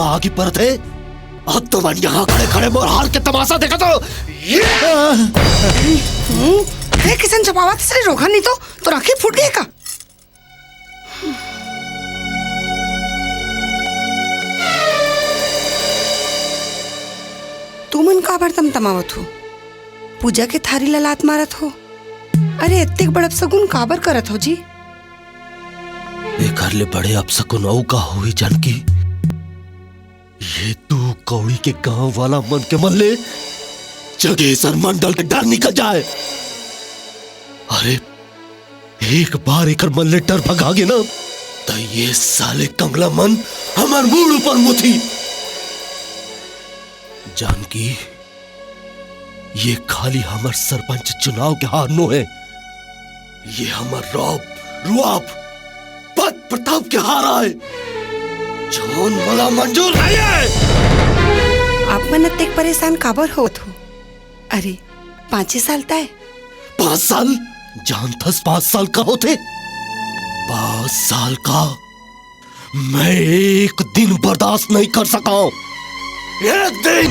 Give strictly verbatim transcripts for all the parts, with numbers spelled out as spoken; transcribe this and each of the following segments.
आगी परत हे। अब तो मन यहाँ खड़े खड़े मोर हाल के तमाशा देखत हो। ये हम्म, ए, किसन चपावत से रोकन नहीं तो, तो राखी फूट गए का? तुमन काबर तमतमावत हो? पूजा के थारी ला लात मारत हो? अरे, एतेक बड़ अपसगुन काबर करत हो जी? एकर ले बड़े अपसगुन अउ का होही जानकी? ये दू कौड़ी के गांव वाला मन के मन ले जगेसर मंडल के डर निकल जाए। अरे, एक बार एकर मन ले डर भगागे ना, त ये साले कंगला मन हमर मूड़ ऊपर मुथी। जानकी, ये खाली हमर सरपंच चुनाव के हार नो हे, ये हमर रौब, रुआब, पद प्रताप के हार आय, जौन मोला मंजूर नहीं हे। आप मन अतेक परेशान काबर होत हो? अरे, पाँचे साल तय। पाँच साल? जानथस पाँच साल का होथे? पाँच साल का मैं एक दिन बर्दाश्त नहीं कर सका हूं। एक दिन।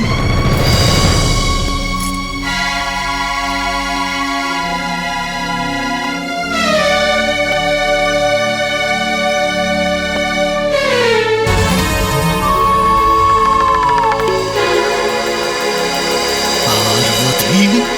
पार्वती।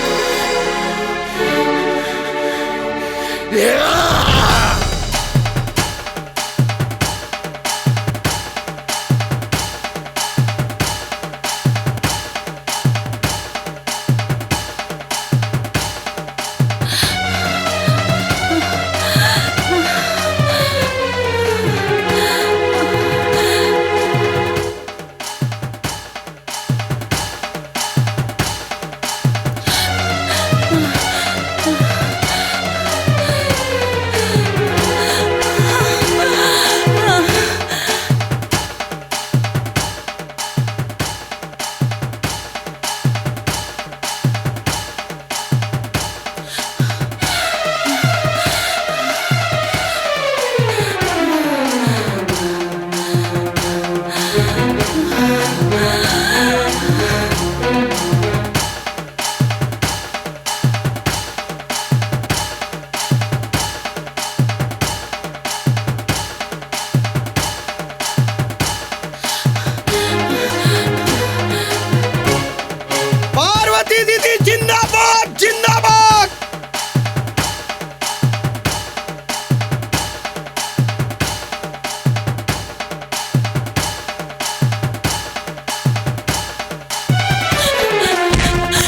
पार्वती दीदी जिंदाबाद, जिंदाबाद।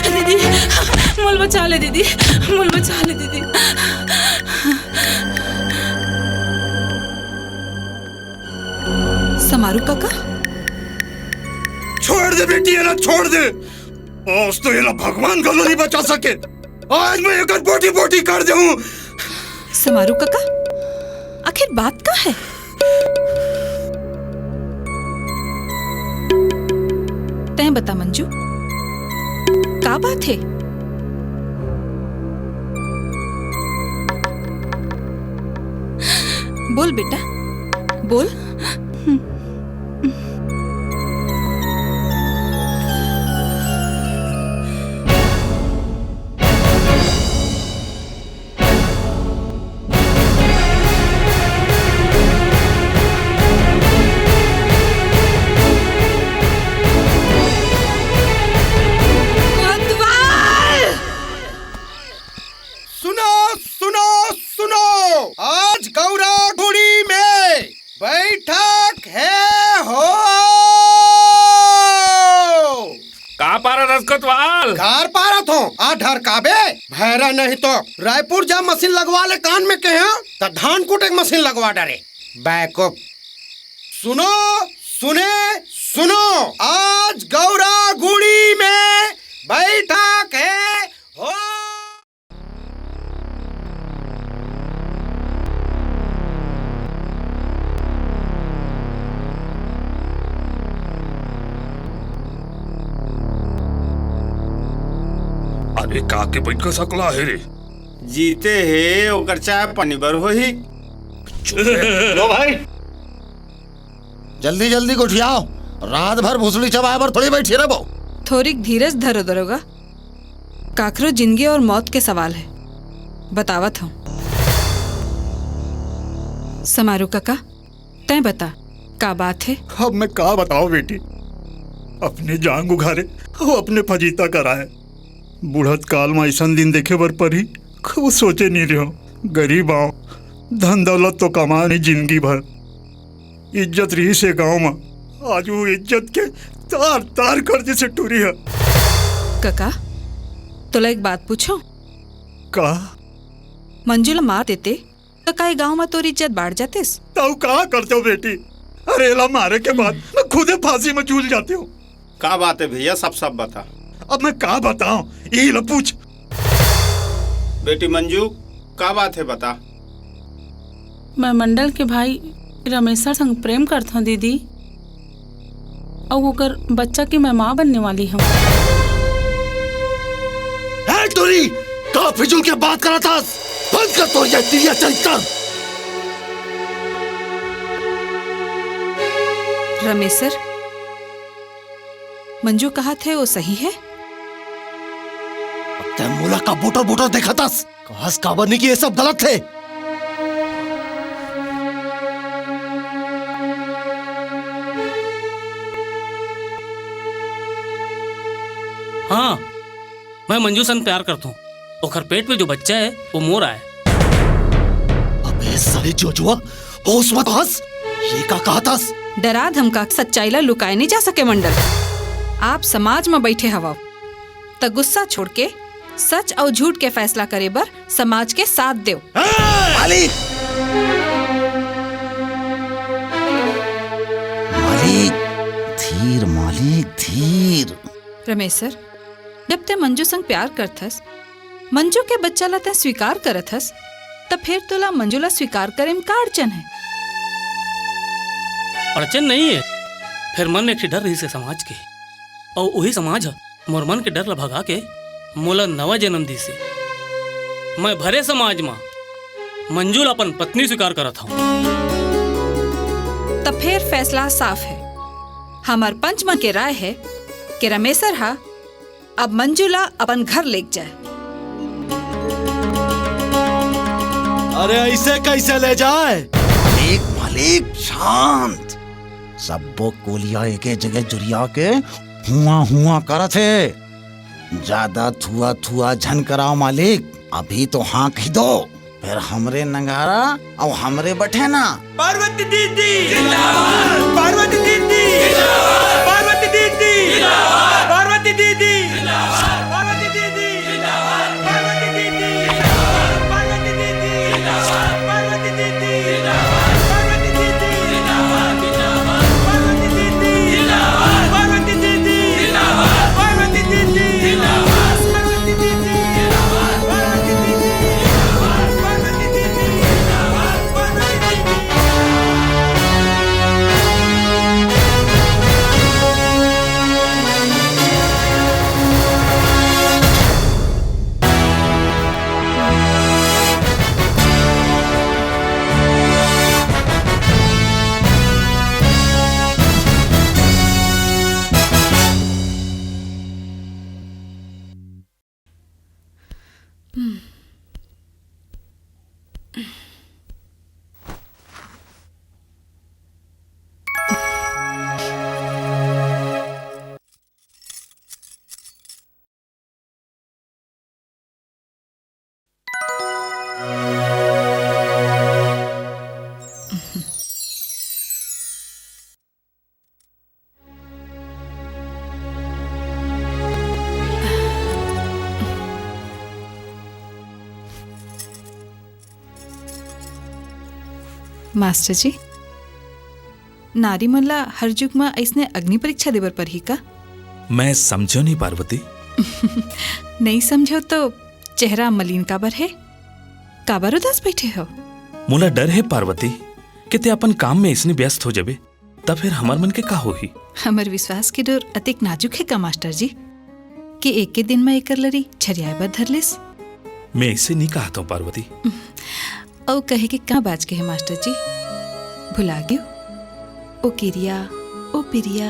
दीदी, मोल बचा ले दीदी, मोल बचा ले दीदी। समारू काका? छोड़ दे बेटी, एला छोड़ दे। आज तो एला भगवान घलो नहीं बचा सके। आज मैं एकर बोटी बोटी कर देहूं। समारू काका, आखिर बात का है? तैं बता मंजू, का बात है? बोल बेटा, बोल। कोतवाल! सुनो, सुनो, सुनो, आज गौरा गुड़ी में बैठक हे हो। का पारत हस कोतवाल? गार पारत हों। आ ढरकाबे, भैरा नहीं तो रायपुर जा मशीन लगवा ले कान में कहे, त धान कूटे के मशीन लगवा डरे। बैकअप। सुनो, सुने, सुनो, आज गौरा गुड़ी में बैठक हे हो। अरे का के बइठ के सकला हे रे? जीते हे ओकर चाय पानी बर होही। चुप रे। लो भाई, जल्दी जल्दी गोठियाओ, रात भर भुसड़ी चबाए बर थोड़ी बैठी रहिबो। थोरिक धीरज धरो दरोगा, काकरो जिंदगी अउ मौत के सवाल हे, बतावत हंव। समारू कका, तैं बता, का बात हे? अब मैं का बतावंव बेटी, अपने जांग उघारे अउ अपने फजीता कराए। बुढ़त काल म अइसन दिन देखे बर परही, कभू सोचे नइ रहेंव। गरीब आंव, धन दौलत तो कमाएंव नइ जिंदगी भर। इज्जत रिहिस हे गांव म, आज वो इज्जत के तार तार कर दिस हे टूरी ह। कका, तोला एक बात पूछंव? का? मंजू ला मार देते, त का ए गांव म तोर इज्जत बाढ़ जातिस? त अउ का करतेंव बेटी? अरे, एला मारे के बाद मैं खुदे फांसी म झूल जातेंव। का बात हे भैया, साफ साफ बता। अब मैं का बतावंव, इही ला पूछ। बेटी मंजू, का बात हे, बता। मैं मंडल के भाई रमेसर संग प्रेम करथंव दीदी, अउ ओकर बच्चा के मैं माँ बनने वाली हंव। ए टूरी, का फिजूल के बात करत हस? बंद कर तोर ये तिरिया चरित्र। रमेसर, मंजू कहत हे, वो सही हे? तैं मोला का बोटर बोटर देखत हस? कहस काबर नहीं कि ये सब गलत हे? हाँ, मैं मंजू संग प्यार करथंव। ओकर पेट में जो बच्चा हे, वो मोर आय। अबे साले जोजुआ, होश मत हंस। ये का कहत हस? डरा धमका के सच्चाई ला लुकाए नइ जा सके मंडल। आप समाज म बइठे हवव, त गुस्सा छोड़ के सच अउ झूठ के फैसला करे बर समाज के साथ देव। मालिक! मालिक! धीर मालिक, धीर। रमेसर, जब तैं मंजू संग प्यार करथस, मंजू के बच्चा ला तैं स्वीकार करत हस, त फेर तोला मंजू ला स्वीकार करे म का अड़चन हे? अड़चन नइ हे, फेर मन में एक ठे डर रहिस हे समाज के, अउ उही समाज ह मोर मन के डर ला भगा के मोला नवा जनम दिस हे। मैं भरे समाज म मंजू ला अपन पत्नी स्वीकार करत हंव। त फेर फैसला साफ हे। हमर पंच मन के राय हे कि रमेसर ह अब मंजू ला अपन घर लेग जाय। अरे, अइसे कइसे ले जाय? मालिक, मालिक, शांत। सब्बो कोलिया एके जगह जुरिया के हुआ हुआ करत हे। जादा थुआ थुआ झन कराव मालिक, अभी तो हाँ कहि दो। फेर हमरे नगारा अउ हमरे बठेना। पार्वती दीदी जिंदाबाद। पार्वती दीदी जिंदाबाद। पार्वती दीदी जिंदाबाद। पार्वती दीदी जिंदाबाद। पार्वती दीदी जिंदाबाद। पार्वती दीदी जिंदाबाद। पार्वती दीदी जिंदाबाद। पार्वती दीदी जिंदाबाद। पार्वती दीदी जिंदाबाद। पार्वती दीदी जिंदाबाद। पार्वती दीदी जिंदाबाद। पार्वती दीदी जिंदाबाद। पार्वती दीदी जिंदाबाद। पार्वती दीदी जिंदाबाद। मास्टर जी, नारी मन ला हर जुग म अइसने अग्नि परीक्षा देबर परही का? मैं समझो नहीं, पार्वती। नहीं समझो तो चेहरा मलिन काबर हे? काबर उदास बैठे हो? मोला डर हे, पार्वती, कि ते अपन काम में अइसने व्यस्त हो जाबे, त फेर हमर मन के का होही? हमर विश्वास के डोर अतेक नाजुक हे का, मास्टर जी, कि एके दिन म एकर लरी छरियाए बर धर लेस? मैं अइसे नहीं कहत हूँ, पार्वती। अउ कहे के का बाच के हे, मास्टर जी? भुला गेव? ओ किरिया, ओ पिरिया,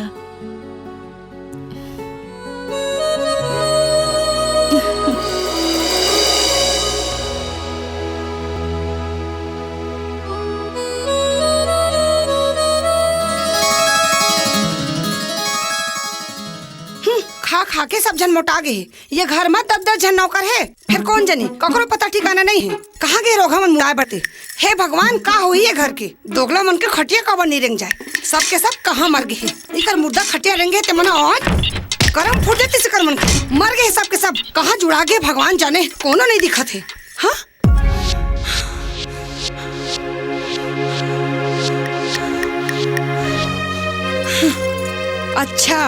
के सब झन मोटा गे हे। ये घर म दस दस झन नौकर हे, फेर कोन जनी, ककरो पता ठिकाना नइ हे। कहाँ गे रोगहा मन मुड़ाए बरते? हे भगवान, का होही ये घर के? दोगला मन के खटिया काबर नइ रेंग जाए? सब के सब कहाँ मर गे हे? इकर मुर्दा खटिया रेंगे ते मना आज करम फूट जाते से कर मन के। मर गे हे सब के सब। कहाँ जुड़ा गे भगवान जाने, कोनो नइ दिखत हे। हाँ? अच्छा,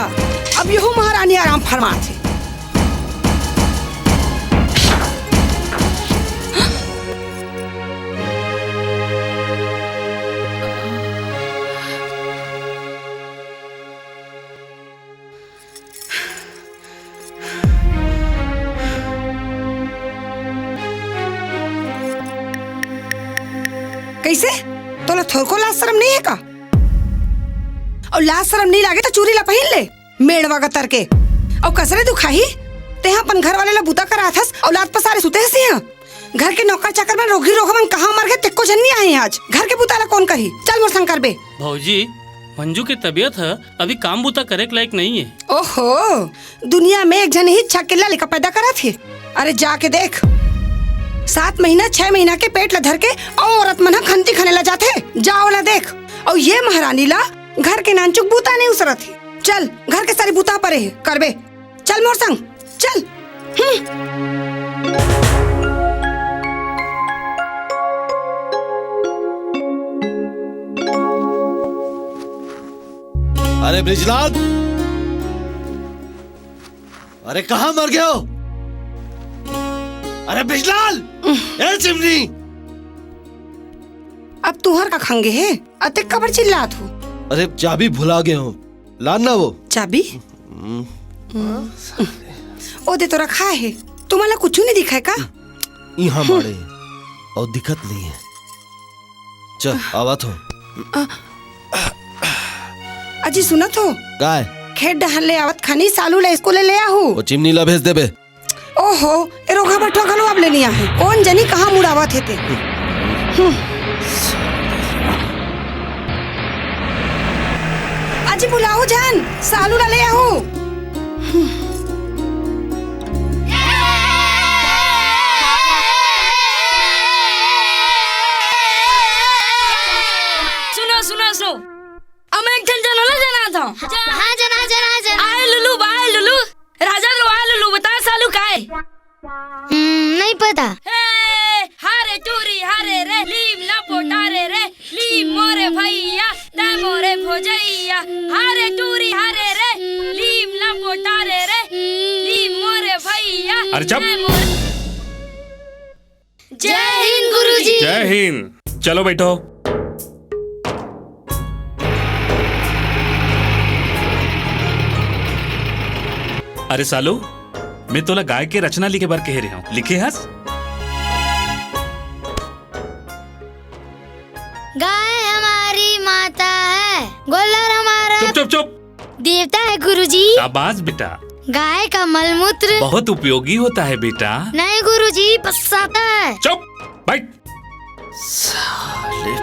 अब यहू महारानी आराम फरमाथे। कइसे? तोला थोरको लाज शरम नइ हे का? अउ लाज शरम नइ लागे त चूरी ला पहिन ले, मेड़वा गतर के। अउ कसरे दुखाही, तेहा अपन घर वाले ला बुता कराथस अउ लात पसारे सुते हस इहाँ। घर के नौकर चाकर मन, रोगी रोगहा मन कहाँ मर गे, तेको झन नइ आहे आज। घर के बुता ला कोन करही? चल मोर संग करबे। भौजी, मंजू के तबीयत ह अभी काम बुता करे के लायक नइ हे। ओहो, दुनिया में एक झन ही छकेला लइका पैदा करत हे। अरे जाके देख, सात महीना छह महीना के पेट ला धर के अउ औरत मन ह खंती खने ला जाथे। जा ओला देख। अउ ये महारानी ला घर के नानचुक बुता नइ उसरत हे। चल, घर के सारी बुता परे हे, करबे। चल मोर संग, चल। हम्म। अरे ब्रिजलाल, अरे कहाँ मर गए हो? अरे ब्रिजलाल, ए चिमनी। अब तुहर का खंगे हे, अतेक काबर चिल्लात हो? अरे चाबी भुला गए हो, लान ना वो। चाबी? हम्म। हम्म। ओ दे तो रखा हे, तुम्हारा कुछ नहीं दिखाए का? इहाँ माड़े, अउ दिखत नइ हे। चल, आवत हो। अजी सुनत हो? काय? खेत डहर ले आवत खानी सालू ला स्कूल ले आहू। ओ चिमनी ला भेज देबे। ओहो, ए रोगहा बठवा घलो अब ले नइ आहे। कोन जनी कहाँ मुड़ावत हे ते। हम्म। अजी बुलाओ जान, सालू ला ले आहू। सुनो, सुनो, सुनो। अब मैं एक ठन जनला जना था। हाँ, जना, जना, जना। आए लुलू, बाए लुलू। राजा लो, आए लुलू, बता सालू काय? हम्म, नहीं पता। हे, हारे टूरी, हारे रे, लीम ना पोटारे रे, लीम मोरे भैया, तै मोरे भोजैया। हारे टूरी, हारे रे, लीम ना पोटारे रे, लीम मोरे भैया, अरे चुप। तै मोरे जय हिंद गुरुजी। जय हिंद। चलो बैठो। अरे सालू, मैं तोला गाय के रचना लिखे बर कहे रहे हूँ, लिखे हस? गाय हमारी माता है, गोल्लर हमारा चुप, चुप, चुप। देवता है गुरुजी। शाबाश बेटा। गाय का मलमूत्र बहुत उपयोगी होता है बेटा। नहीं गुरुजी, पछताता है। चुप, बैठ। साले।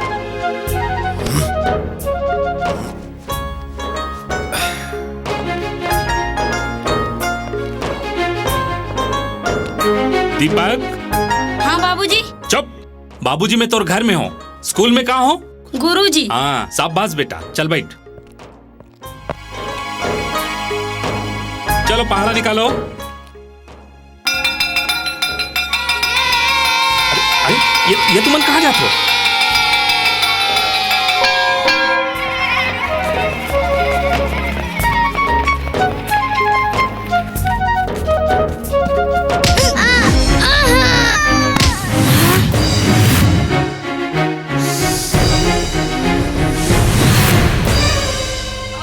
दीपक। हाँ बाबूजी। चुप। बाबूजी, मैं तोर घर में हूँ। स्कूल में कहाँ हो? गुरुजी। हाँ, शाबाश बेटा, चल बैठ। चलो, पहाड़ा निकालो। अरे, अरे, ये, ये तुमन कहाँ जात हो?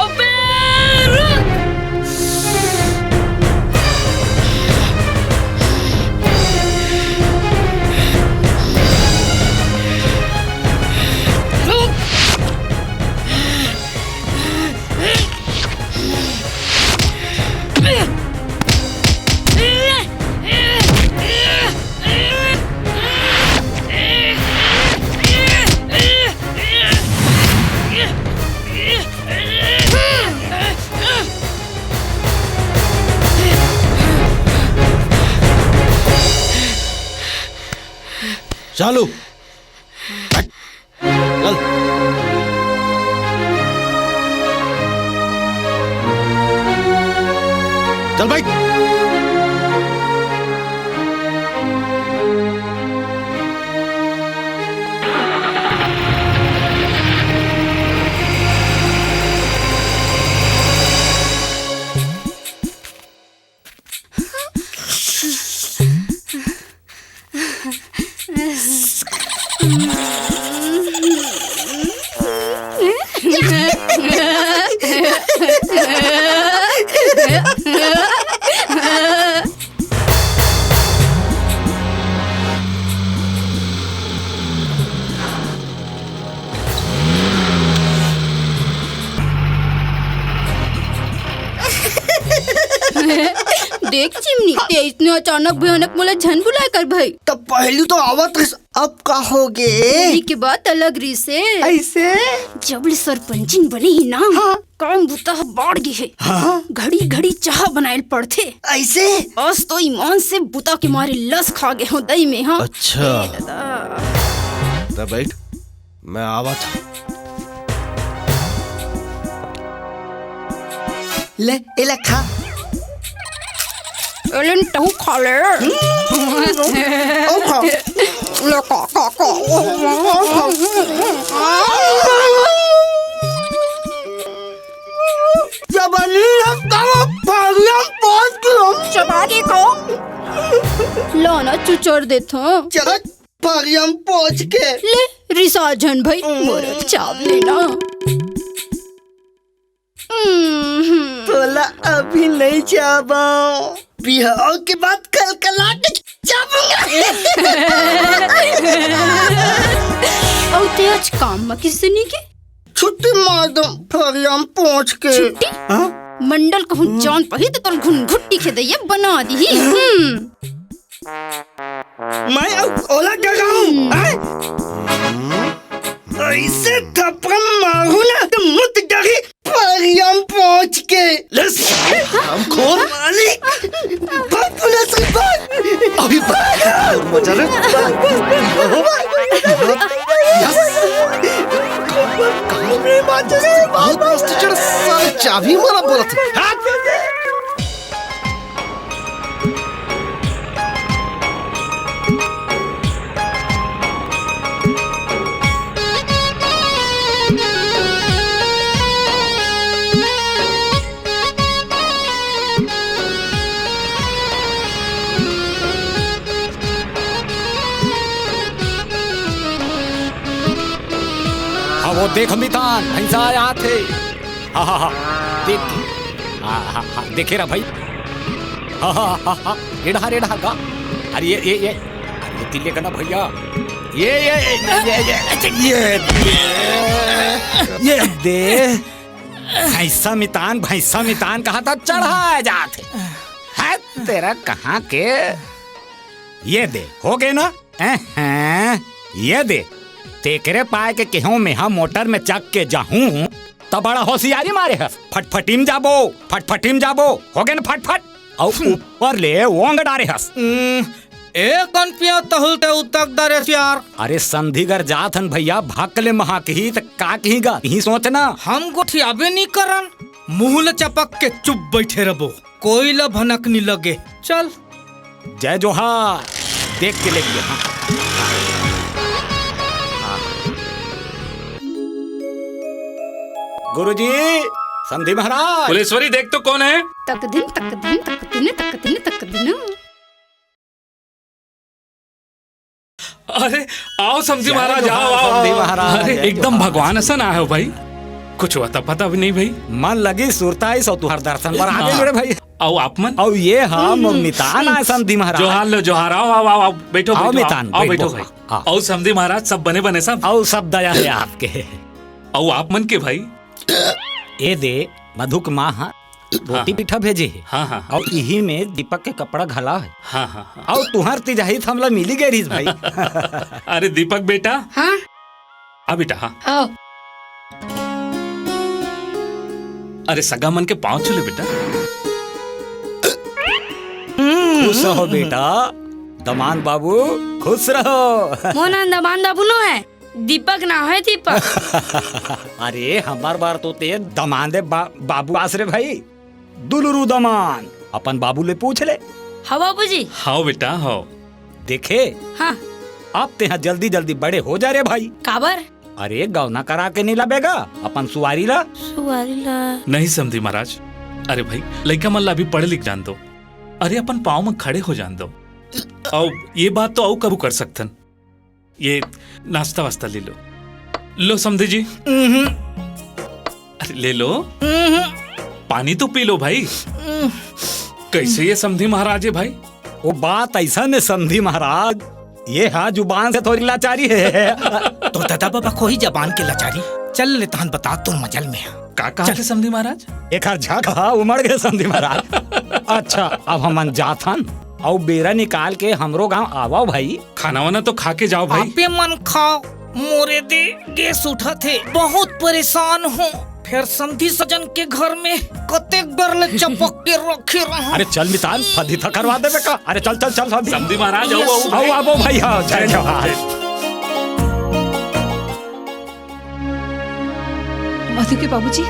अबे रुक! चालू। चल। चल भाई। देख चिमनी, ते इसने अचानक भयानक मोला झन बुलाय कर भाई। तब पहली तो आवत रहिस, अब का होगे? होली के बात अलग रहिसे। ऐसे? जब ले सरपंचिन बने ही ना, हाँ। काम बुता ह बाढ़ गे हे। हाँ। घड़ी घड़ी चाह बनायल पड़थे। ऐसे? आज तो ईमान से बुता के मारे लस खा गे हो दई में, हाँ। अच्छा। ए दादा। त बैठ, मैं आवत हूँ। ले, एला खा। एलन तहू खा ले। ओ खा। ले, खा, खा, खा। जबरनी है, तब फरिया पहुंच गया। चबा के खाओ। लो ना, चुचर देथो। चल, फरिया पहुंच के। ले, रिसा झन भाई, मोर चाव लेना। हम्म। तोला अभी नहीं चाबा, बिहाव के बाद कलकला के चाबूंगा। अउ ते आज काम म किसे नहीं के? छुट्टी मार दो, फरिया पहुंच के। छुट्टी? हाँ? मंडल कहूँ जान पही तो तोर घुनघुट्टी के दैया बना दी। हम्म। मैं अब ओला डराऊं, हैं? ऐसे थप्पड़ मारूं ना, तो मत डरी, फरिया पहुंच के। ले, हमखोर। मालिक, भाग पुलिस के पास। अभी भाग। मजा ले। यस। बहुत मस्त चढ़, साले चाबी मारा बोलत हे। हाँ, वो देख मितान, भैंसा आथे। हाँ, हाँ, हाँ, देख। हाँ, हाँ, हाँ, देखे रहा भाई। हाँ, हाँ, हाँ, हाँ, एड़ा, एड़ा का। अरे ये, ये, ये, अरे ये तिल्ले का ना भैया। ये, ये, ये, ये, ये, ये, ये, ये दे। भैंसा मितान, भैंसा मितान कहा था, चढ़ा जात हे। है तेरा कहाँ के? ये दे, हो गए ना? अहं, ये दे, तेकरे पाए के केहू मेहा मोटर में चक के जाहूं, त बड़ा होशियारी मारे हस। फटफटी म जाबो, फटफटी म जाबो, हो गे न फटफट। अउ ऊपर ले ओंग डारे हस। हम्म, ए कन पिया तहुल ते उतक डारे यार। अरे संधिगर जात हन भैया, भक ले महा कही त का कही गा, यही सोच ना। हम गोठियाबे नी करन, मुंह ल चपक के चुप बैठे रबो। कोई ला भनक नी लगे। चल। जय जोहार। देख के लेके, हाँ। हाँ। गुरुजी, समधी महाराज। फुलेश्वरी, देख तो कौन है? तकदिन, तकदिन, तकदिन, तकदिन, तकदिन। अरे, आओ समधी महाराज, आओ, आओ, समधी महाराज। अरे, एकदम भगवान असन आए हो भाई। कुछ अता पता भी नहीं भाई। मन लगी सुरता आई सो तुहार दर्शन बर आ गए हाँ। मेरे भाई। आओ आप मन। आओ ये हाँ, हम्म, हम्म। मितान आए समधी महाराज। जोहार लो, जोहार। आओ, आओ, आओ, आओ। बैठो, आओ बैठो, मितान, आओ, बैठो बैठो, भाई। आओ। आओ समधी महाराज, सब बने बने सब। आओ, सब दया है आपके। आओ आप मन के भाई। ए दे, मधु के माँ हा, धोती हाँ। पीठा भेजे हे। हाँ, हाँ, हाँ। अउ इही में दीपक के कपड़ा घला हे। हाँ, हाँ, हाँ। अउ तुहर तीज आही त हमला मिली गए रहीस भाई। अरे दीपक बेटा। हाँ? आ बेटा, हाँ। आओ। अरे सगा मन के पाँव छू ले बेटा। खुश हो बेटा। दमांद बाबू, खुश रहो। मोर नाम दमांद बाबू नो हे, दीपक ना हे, दीपक। अरे, हमर बर तो तें दमांदे बा-, बाबू आस रे भाई। दुलुरु दमांद, अपन बाबू ले पूछ ले। हाँ बाबूजी। हव बेटा, हव। देखे? हाँ। अब तेंहा जल्दी जल्दी बड़े हो जा रे भाई। काबर? अरे, गौना करा के नइ लाबे गा अपन सुवारी ला। सुवारी ला। नहीं समधी महाराज, अरे भाई, लइका मन ला अभी पढ़ लिख जान दो। अरे, अपन पाँव म खड़े हो जान दो। अउ ये बात तो अउ कभू कर सकथन। ये नाश्ता वास्ता ले लो। लो समधी जी। अरे ले लो। पानी तो पी लो भाई। कैसे ये समधी महाराज हे भाई? वो बात अइसन हे समधी महाराज, ये हा जुबान से थोड़ी लाचारी हे। तोर ददा बबा कोही जबान के लाचारी। चल ले तहन बता तोर मजल में हा। का कहा चल। थे समधी महाराज? एकर झक हा उमड़ गे समधी महाराज। अच्छा, अब हमन जाथन। अउ बेरा निकाल के हमरो गांव आवव भाई। खाना वाना तो खा के जाओ भाई। आपे मन खाओ, मोरे दे गैस उठत हे, बहुत परेशान हूँ। फेर समधी सजन के घर में कतेक बेर ले चपक के रखे रहूं। अरे चल मितान, फदी था करवा देबे का। अरे चल, चल, चल, फदी। समधी महाराज, आओ, आओ। आओ, आओ भाई, हाँ, जय जवान। मधु के बाबूजी,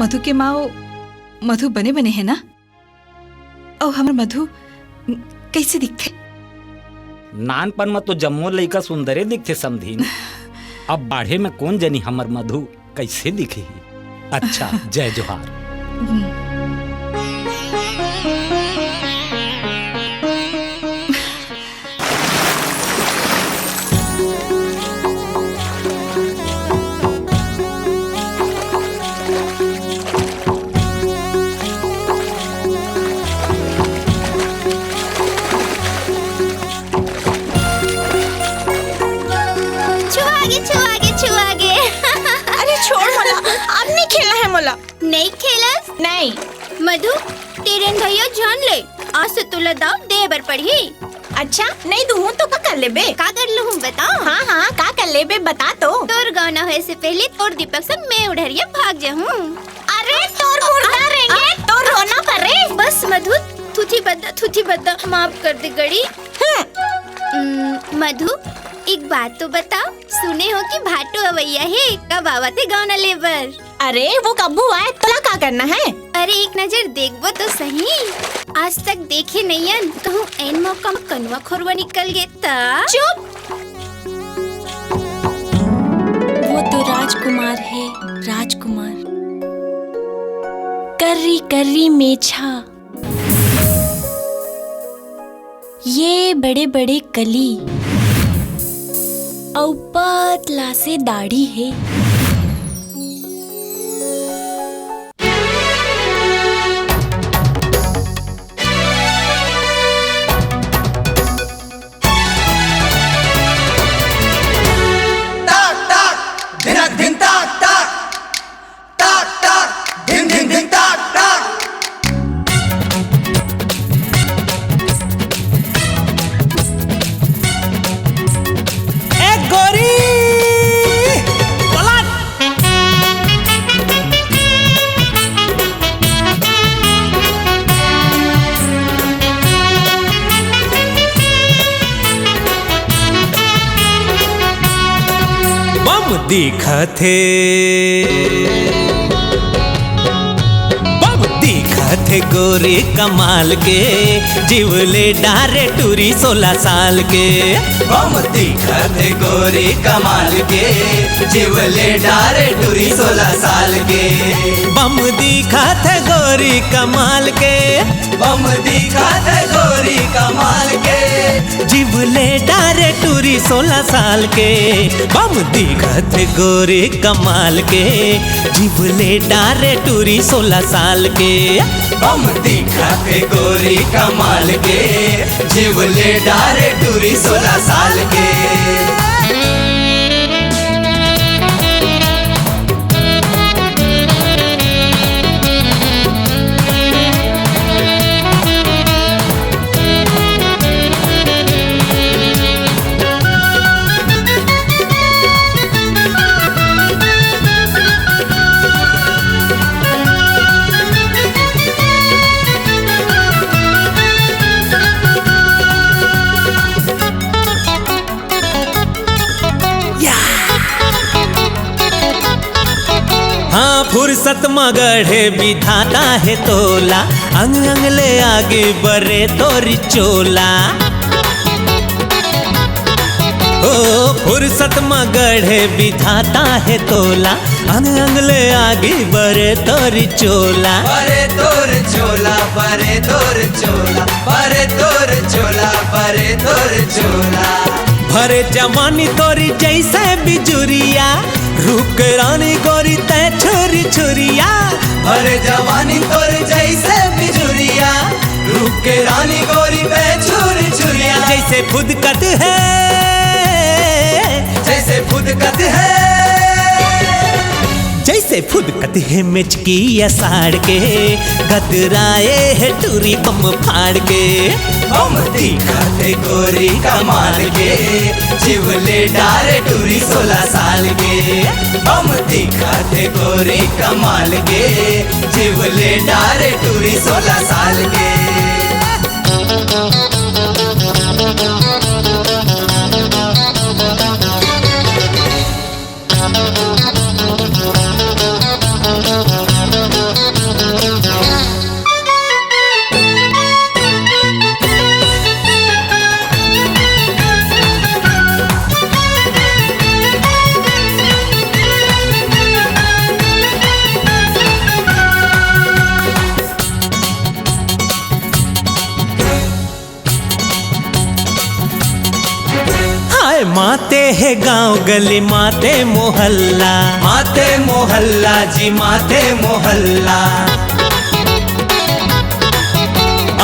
मधु के माँ, मधु बने बने हे ना? अउ हमर मधु कइसे दिखथे? नानपन म तो जम्मो लइका सुंदरे दिखथे समधिन। अब बाढ़े म कोन जनी हमर मधु कइसे दिखही। अच्छा, जय जोहार। छुआ गे, छुआ गे, छुआ गे। अरे छोड़ मोला, अब नहीं खेलना है मोला। नहीं खेलस? नहीं। मधु, तेरेन भैया जान ले, आज से तोला दाव दे बर पड़ही। अच्छा, नहीं दूहूं तो का कर लेबे? का कर लूहूं बताओ? हाँ, हाँ, का कर लेबे बता तो। तोर गौना होए से पहले तोर दीपक से मैं उढ़रिया भाग जाहूं। अरे, तोर मुर्दा रेंगे, तोर रोना परे। बस मधु, थुथी बद्दा, थुथी बद्दा, माफ कर दे गड़ी। हम्म। उम, मधु, एक बात तो बताओ, सुने हो कि भाटो अवैया हे, कब आवत हे गौना ले बर? अरे, वो कब्बू आए, तोला का करना है? अरे, एक नजर देखबो तो सही, आज तक देखे नइयन, कहूँ ऐन मौका म कनुआ खोरवा निकल गे त? चुप! वो तो राजकुमार हे, राजकुमार। कर्री कर्री मेछा, ये बड़े बड़े कली, अउ पतला से दाढ़ी हे। ताक, ताक, धिनक धिन, ताक, ताक। ताक, ताक, धिन, धिन, धिन, ताक, ताक। ए गोरी, पलट। बम दिखत हे, बम दिखत हे गोरी कमाल के, जीव ले डारे टूरी सोलह साल के। बम दिखत हे गोरी कमाल के, जीव ले डारे टूरी सोलह साल के। बम दिखत हे गोरी कमाल के, बम दिखत हे गोरी कमाल के। जीव ले डारे टूरी सोलह साल के, बम दिखत हे गोरी कमाल के। जीव ले डारे टूरी सोलह साल के, बम दिखत हे गोरी कमाल के। जीव ले डारे टूरी सोलह साल के। फुरसत म गढ़े विधाता हे तोला, अंग अंग ले आगे बरे तोर चोला। ओ फुरसत म गढ़े विधाता हे तोला, अंग अंग ले आगे बरे तोर चोला। बरे तोर चोला, बरे तोर चोला, बरे तोर चोला, बरे तोर चोला। भरे जवानी तोरी जैसे बिजुरिया, रूप के रानी गोरी तै छुरी छुरिया। भरे जवानी तोरी जैसे बिजुरिया, रूप के रानी गोरी तै छुरी छुरिया। जैसे फुदकत है, जैसे फुदकत है, जैसे फुदकत हे मेचकी असाड़ के, गदराए हे टूरी बम फाड़ के। बम दिखत हे गोरी कमाल के, जीव ले डारे टूरी सोलह साल के। बम दिखत हे गोरी कमाल के, जीव ले डारे टूरी सोलह साल के। हाय माते हे गांव गली, माते मोहल्ला, माते मोहल्ला जी, माते मोहल्ला।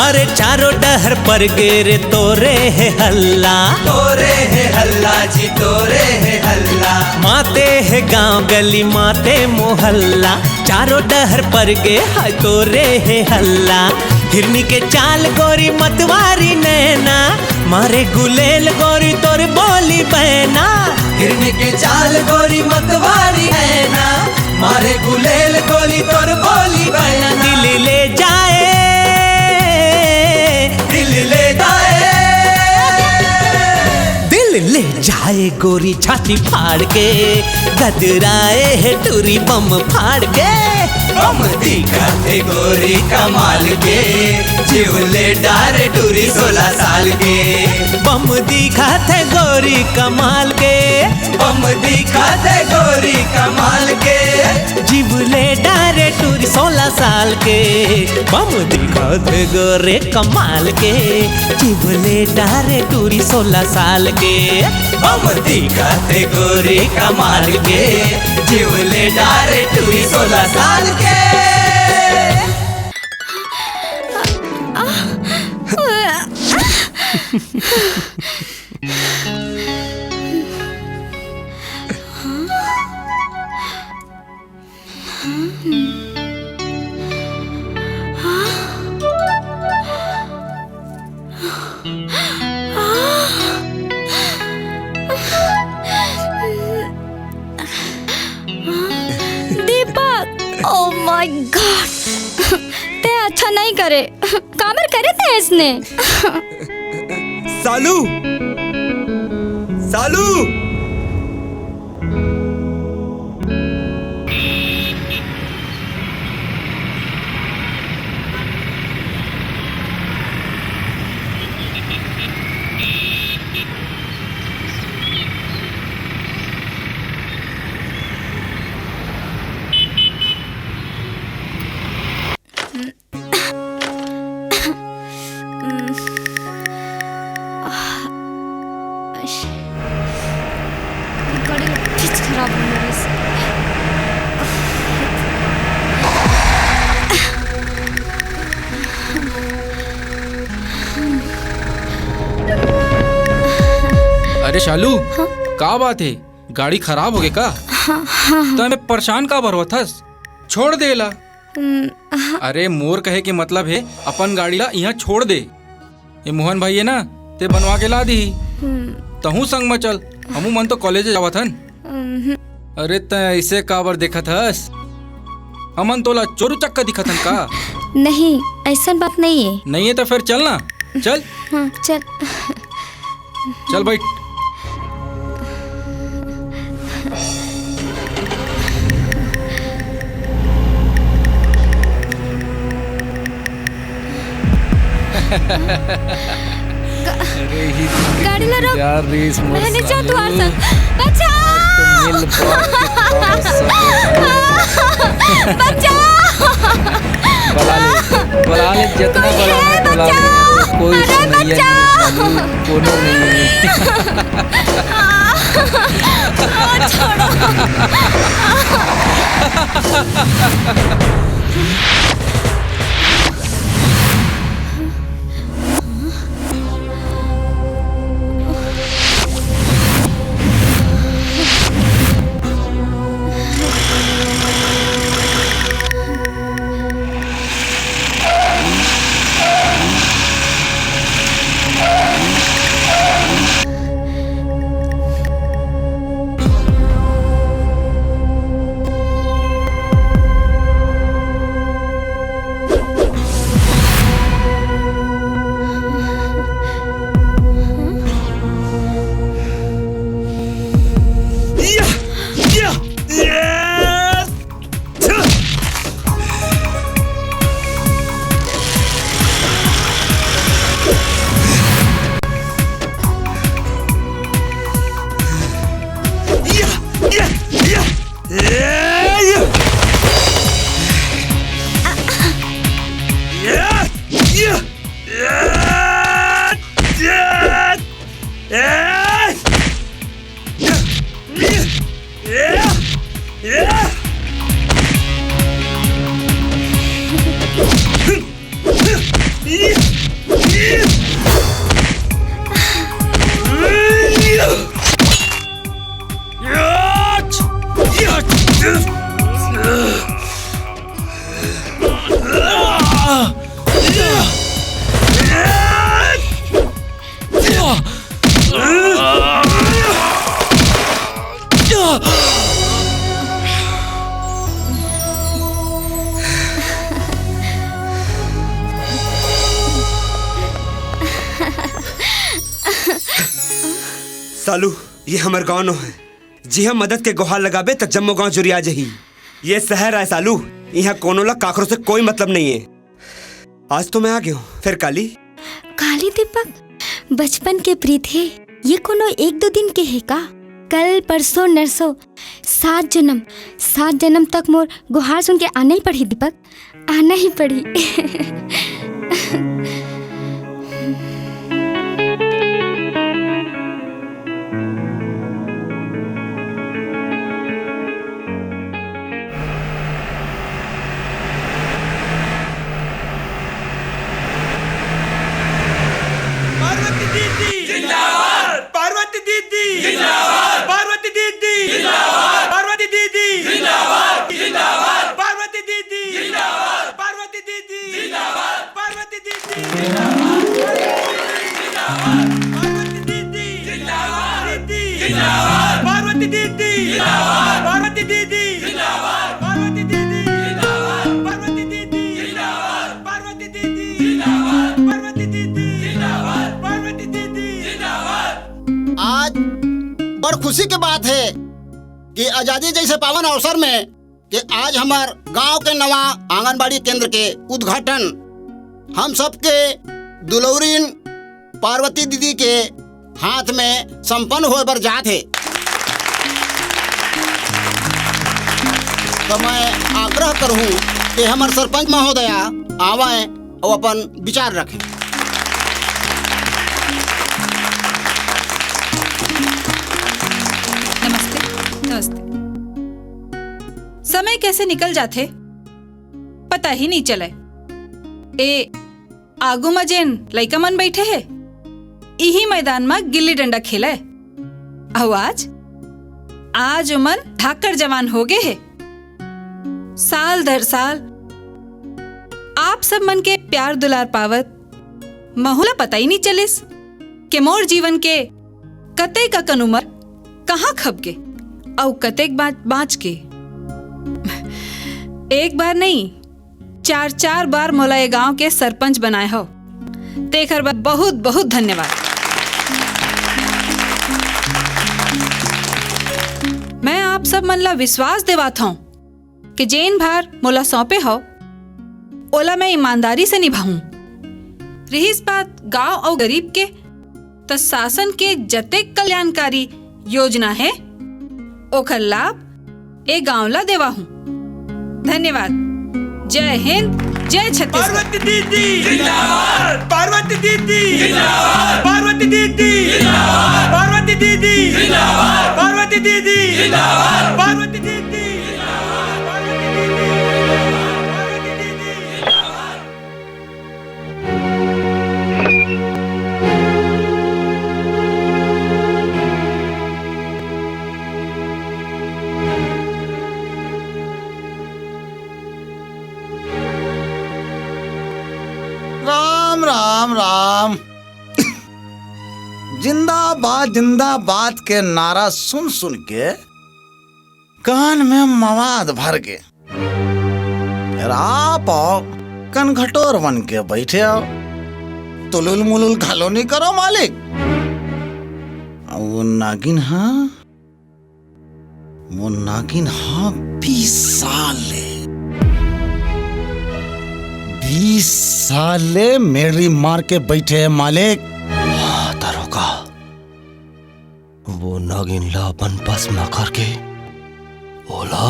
अरे चारों डहर पर गे रे तोरे हे हल्ला, तोरे हे हल्ला जी, तोरे हे हल्ला। माते हे गांव गली, माते मोहल्ला, चारों डहर पर गे हाय तोरे हे हल्ला। हिरनी के चाल गोरी मतवारी नैना, मारे गुलेल गोरी तोर बोली बहना। हिरनी के चाल गोरी मतवारी नैना, मारे गुलेल गोरी तोर बोली बहना। दिल ले जाए, दिल ले जाए, दिल ले जाए गोरी छाती फाड़ के, गदराए हे टूरी बम फाड़ के। बम दिखत हे गोरी कमाल के, जीव ले डारे टूरी सोलह साल के। बम दिखत हे गोरी कमाल के, बम दिखत हे गोरी कमाल के। जीव ले डारे टूरी सोलह साल के। बम दिखत हे गोरी कमाल के, जीव ले डारे टूरी सोलह साल के। बम दिखत हे गोरी कमाल के, जीव ले डारे टूरी सोलह साल के। दीपक, oh my God, ते अच्छा नहीं करे। काबर करे ते इसने? सालू, सालू। गाड़ी का फ्रिज खराब हो गया वैसे। अरे शालू, हाँ? का बात है? गाड़ी खराब हो गई का? हाँ, हाँ, हाँ। तो हमें परेशान का बर होथस? छोड़ दे ला। हम्म, हाँ। अरे मोर कहे के मतलब है अपन गाड़ी ला यहाँ छोड़ दे। ये मोहन भाई है ना, ते बनवा के ला दी। हम्म। तहूँ संग में चल, हमू मन तो कॉलेज जावत हन। हम्म। अरे तै ऐसे काबर देखत हस? हमन तोला चोर उचक्का दिखत हन का? नहीं, ऐसन बात नहीं है। नहीं है तो फिर चल ना, चल। हाँ, चल। चल बैठ। अरे ही जिंदगी गाड़ी ला रोक। यार, रेस मोर मैं नहीं जाऊँ साले। तुम्हारे संग। बचाओ! आज तो मिल बांट के खावा सब। बचाओ! बुला ले, बुला ले, जितना कोई बुला ले, है, बुला ले। बचाओ! कोई अरे, सुनैया नहीं है बचाओ! साले, कोनो नहीं है। छोड़ो। सालू, ये हमर गांव नो है। जिहां मदद के गुहार लगाबे, त जम्मो गांव जुरिया जही। ये शहर आय सालू, इहां कोनो ला काकरो से कोई मतलब नहीं है। आज तो मैं आ गया हूँ, फिर काली? काली दीपक, बचपन के प्रीत हे, ये कोनो एक दो दिन के हे का? कल, परसों, नरसों, सात जन्म, सात जन्म तक मोर गुहार सुन के आना ही पड़ही दीपक, आना ही पड़ही। पार्वती दीदी जिंदाबाद। पार्वती दीदी जिंदाबाद। पार्वती दीदी जिंदाबाद। पार्वती दीदी जिंदाबाद। जिंदाबाद। पार्वती दीदी जिंदाबाद। पार्वती दीदी जिंदाबाद। पार्वती दीदी जिंदाबाद। पार्वती दीदी जिंदाबाद। दीदी जिंदाबाद। पार्वती दीदी जिंदाबाद। पार्वती दीदी जिंदाबाद। पार्वती दीदी जिंदाबाद। पार्वती दीदी जिंदाबाद। पार्वती दीदी जिंदाबाद। पार्वती दीदी जिंदाबाद। पार्वती दीदी जिंदाबाद। आज बड़ खुशी के बात है कि आजादी जैसे पावन अवसर में कि आज हमर गांव के नवा आंगनबाड़ी केंद्र के उद्घाटन हम सबके दुलौरिन पार्वती दीदी के हाथ में संपन्न होए बर जात हे। तो मैं आग्रह करहूं कि हमर सरपंच महोदया आवय अउ अपन विचार रखें। नमस्ते। नमस्ते। समय कैसे निकल जाथे, पता ही नहीं चले। ए आगू म जेन लइका मन बइठे हे, इही मैदान म गिल्ली डंडा खेलय। अउ आज, आज ओमन धाकड़ जवान हो गे हे। साल दर साल आप सब मन के प्यार दुलार पावत महू ला पता ही नइ चलिस के मोर जीवन के कतेक अकन उमर कहाँ खप गे अउ कतेक बा-, बाँच गे। एक बार नहीं, चार चार बार मोला ये गांव के सरपंच बनाए हव, तेखर बर बहुत बहुत धन्यवाद। मैं आप सब मन ला विश्वास देवात हौं कि जेन भार मोला सौंपे हव, ओला मैं ईमानदारी से निभाहूं। रिहिस बात गांव अउ गरीब के, त शासन के जतेक कल्याणकारी योजना हे, ओखर लाभ ए गांव ला देवाहूं। धन्यवाद। जय हिंद, जय छत्तीसगढ़। पार्वती दीदी जिंदाबाद। पार्वती दीदी जिंदाबाद। पार्वती दीदी जिंदाबाद। पार्वती दीदी जिंदाबाद। पार्वती दीदी जिंदाबाद। पार्वती दीदी जिंदाबाद। पार्वती दीदी जिंदाबाद। राम, राम, राम। जिंदाबाद, जिंदाबाद के नारा सुन सुन के कान में मवाद भर गे। फेर आप अउ कनघटोर बन के बइठे हव, तुलुल मुलुल घलो नइ करो मालिक। अउ वो नागिन ह, वो नागिन ह बीस साल ले, बीस साल ले मेरी मार के बइठे हे मालिक। हाँ दरोगा, वो नागिन ला अपन बस म करके ओला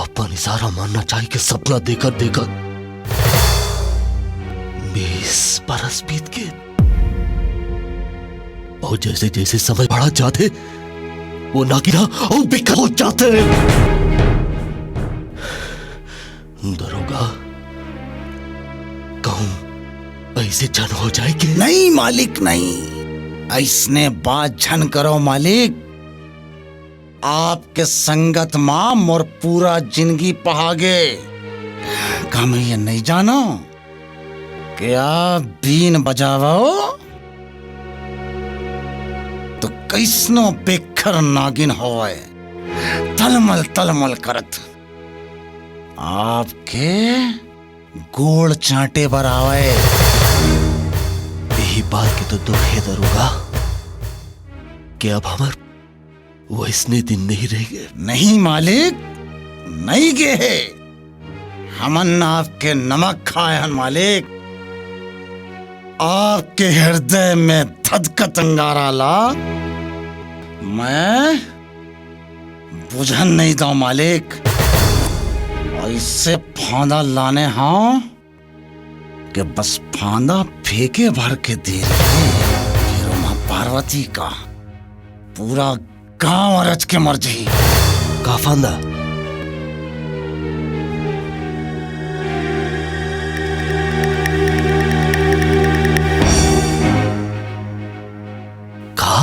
अपन इशारा म नचाई के सपना देखत देखत बीस बरस बीत गे। अउ जइसे जइसे समय बढ़त जाथे, वो नागिन ह अउ बिकट हो जाथे। दरोगा, कहूं अइसे झन हो जाय के? नहीं मालिक, नहीं, अइसने बात झन करो मालिक। आपके संगत मा मोर पूरा जिनगी पहागे। का मैं ये नइ जानव कि आप बीन बजावव त कइसनो बेक्खर नागिन होवय, तलमल तलमल करत आपके गोड़ चांटे बर आवय। इही बात के तो दुख हे दरोगा, कि अब हमर वइसने दिन नइ रह गे। नहीं मालिक, नइ गे हे। हमन आपके नमक खाय हन मालिक। आपके हिरदय में धधकत अंगारा ला मैं बुझन नइ दंव मालिक। अइसे फांदा लाने हंव कि बस फांदा फेंके भर के देरी हे। फेर ओमा पार्वती का पूरा गांव अरच के मर जाही। का फांदा? का?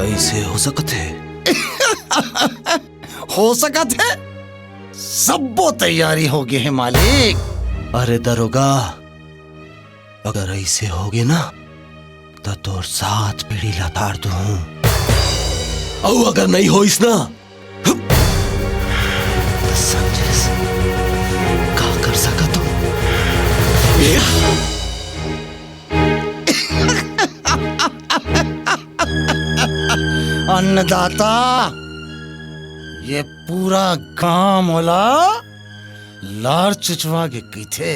अइसे हो सकत हे? हो सकत हे? सब्बो तैयारी हो गे हे मालिक। अरे दरोगा, अगर अइसे होगे ना, त तोर सात पीढ़ी ला तार दूहूं। अउ अगर नइ होइस ना, त समझेस, का कर सकत हंव। अन्नदाता, ये पूरा गांव मोला लार चुचवा के कहिथे।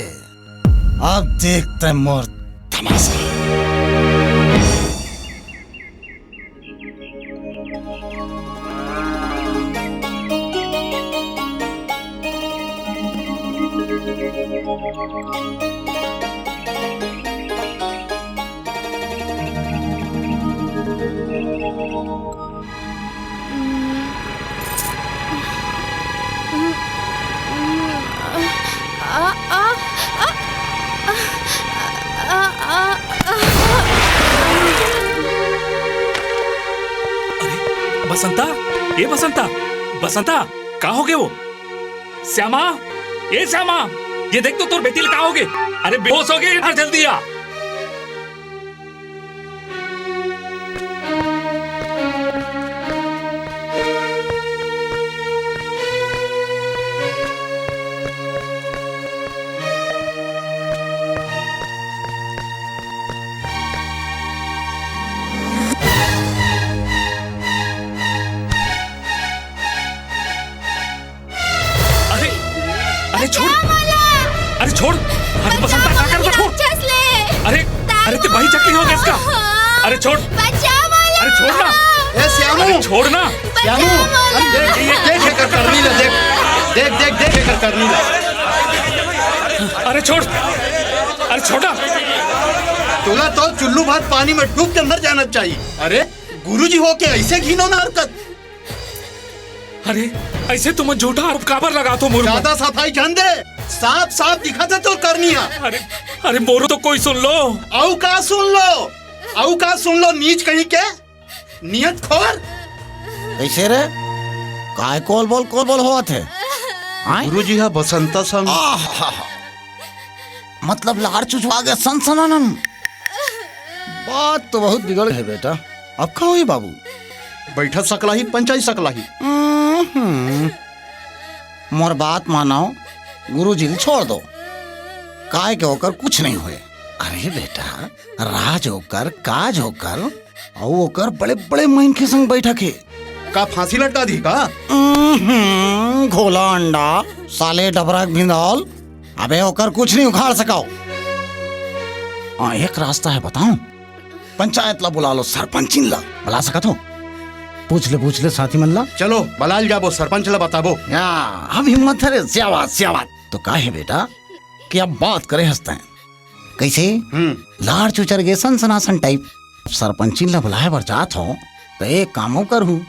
अब देख तैं मोर तमाशा। अरे बसंता, ए बसंता, बसंता, का हो गे वो? श्यामा, ए श्यामा, ये देख तो तोर बेटी ल का हो गे? अरे बेहोश हो गे, इधर जल्दी आ। अरे, अरे छोड़ अरे छोड़, अरे बसंता, का करत हस? छोड़। राक्षस ले। अरे, अरे ते भाई चक्की हो गया इसका। अरे छोड़। बचाओ मोला। अरे छोड़ ना। ए श्यामू। अरे छोड़ ना। श्यामू, अरे देख, देख, देख एकर करनी ला, देख। देख, देख, देख एकर करनी ला। अरे छोड़। अरे छोटा। तोला तो चुल्लू भात पानी में डूब के मर जाना चाहिए। अरे गुरुजी होके ऐसे घिनौना हरकत। अरे, ऐसे तुम झूठा आरोप काबर लगात हो मोर ऊपर? ज्यादा सफाई झन दे, साफ साफ दिखत हे तोर करनी हा। अरे, अरे मोरो तो कोई सुन लो। अउ का सुन लो, अउ का सुन लो, नीच कहीं के, नियत खोर। कैसे रे? काय कोल बोल, कोल बोल होवत हे? आय? गुरुजी हा बसंता संग। आहा, मतलब लार चुचवा गे सनसनानन। बात तो बहुत बिगड़ गे बेटा। अब का होही बाबू? बैठा सकलाही, पंचाई सकलाही। हम्म। मोर बात मानो, गुरुजी ल छोड़ दो। काय के ओकर कुछ नहीं होय। अरे बेटा, राज ओकर, काज ओकर, अउ ओकर बड़े-बड़े मनखे संग बैठक हे। का फांसी लटका दी का? हम्म, घोला अंडा, साले डबरा के भिंदौल। अबे ओकर कुछ नहीं उखाड़ सकव। हाँ, एक रास्ता हे, बताओ। पंचायत ला बुला लो, सरपंचिन ला। बुला सकत हो? पूछ ले, पूछ ले साथी मन ला। चलो, बलाल जाबो, सरपंच ला बताबो। या, अब हिम्मत हे रे, सियावात, सियावात। तो का हे बेटा कि अब बात करे हस तैं। कैसे? हम्म। लार चुचर गे सनसनासन टाइप। सरपंचिन ला बुलाए बर जात हो, त एक काम अउ करहूँ,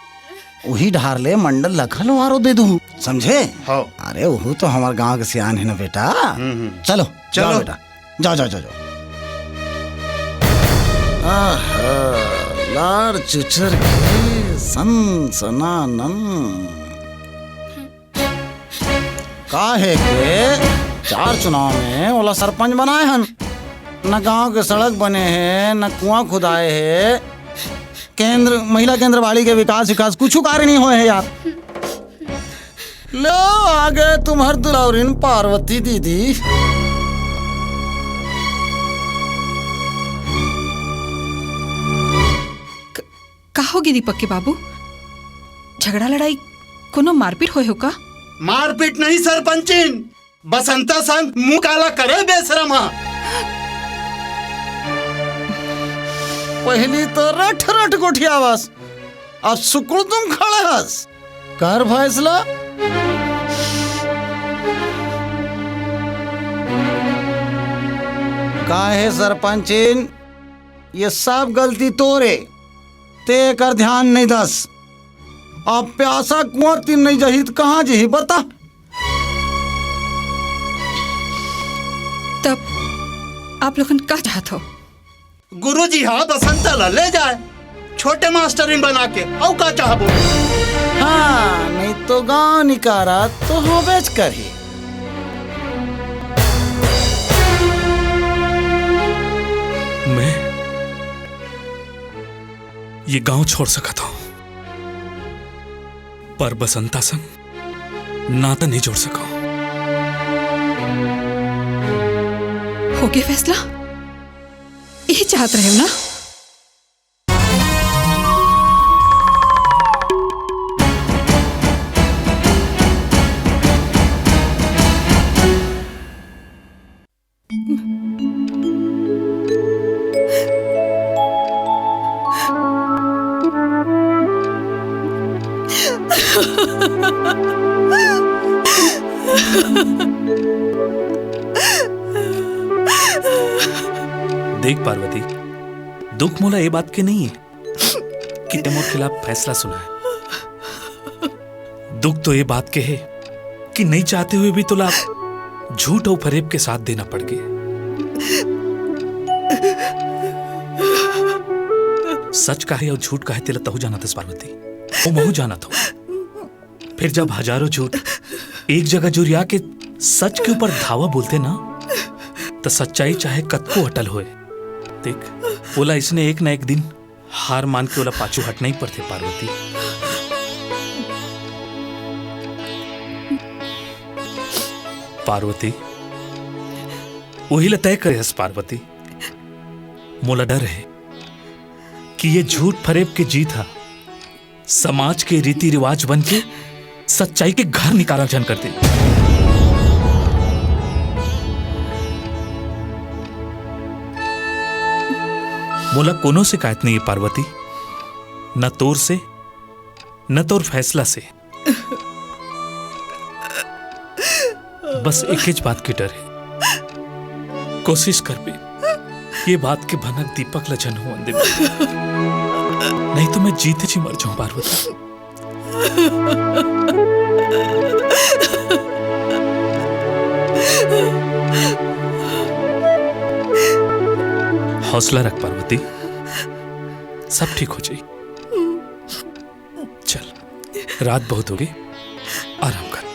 उही ढार ले मंडल ला घलो आरो दे दूँ, समझे? हव। अरे, उहू तो हमर गांव के सियान हे ना बेटा। हम्म, हम्म। चलो, चलो। जाओ बेटा, जाओ, जाओ, जाओ, जाओ। आहा, लार चुचर के सनसनानन। काहे के चार चुनाव में ओला सरपंच बनाए हन, न गांव के सड़क बने हे, न कुआं खुदाए हे, केंद्र, महिला केंद्र बाड़ी के विकास, विकास कुछु कार्य नहीं होए हे यार। लो, आगे तुम्हर दुलौरिन पार्वती दीदी। क-, का होगे दीपक के बाबू? झगड़ा लड़ाई, कोनो मारपीट होए हो का? मारपीट नहीं सरपंचिन, बसंता संग मुंह काला करे बेसरम हा। पहिली तो रठ रठ गोठियावस, अब सुकुड़ तुम खड़े हस। कर फैसला। काहे सरपंचिन, ये सब गलती तोरे, ते एकर ध्यान नहीं दस। अब प्यासा कुआं तीर नहीं जही त कहाँ जही बता? तब आप लोगन का चाहत हो? गुरुजी हा बसंता ला ले जाए, छोटे मास्टरिन बना के, अउ का चाहबो? हाँ, नहीं तो गांव निकारा तो होबेच करही। मैं ये गांव छोड़ सकत हूँ, पर बसंता संग नाता नहीं जोड़ सकव। होगे फैसला? यही चाहत रहेव ना? देख पार्वती, दुख मोला ए बात के नहीं है कि ते मोर खिलाफ फैसला सुनाए। दुख तो ये बात के है कि नहीं चाहते हुए भी तोला झूठ अउ फरेब के साथ देना पड़ गे। सच का हे अउ झूठ का हे, तेला तहू जानत हस पार्वती, अउ महू जानत हंव। फिर जब हजारों झूठ एक जगह जुरिया के सच के ऊपर धावा बोलथे ना, त सच्चाई चाहे कतको अटल होए, देख, ओला इसने एक ना एक दिन हार मान के ओला पाछू हटना ही पड़थे पार्वती। पार्वती, उही ला तय करे हस पार्वती। मोला डर हे कि ये झूठ फरेब के जीत हा समाज के रीति रिवाज बन के सच्चाई के घर निकारा झन कर दे। मोला कोनो शिकायत नहीं है पार्वती, न तोर से, न तोर फैसला से। बस एकेच बात के डर है। कोशिश करबे, ये बात के भनक दीपक ला झन होवन देबे। नहीं तो मैं जीते जी मर जाऊं पार्वती। हौसला रख पार्वती, सब ठीक हो जाई। चल, रात बहुत हो गई, आराम कर।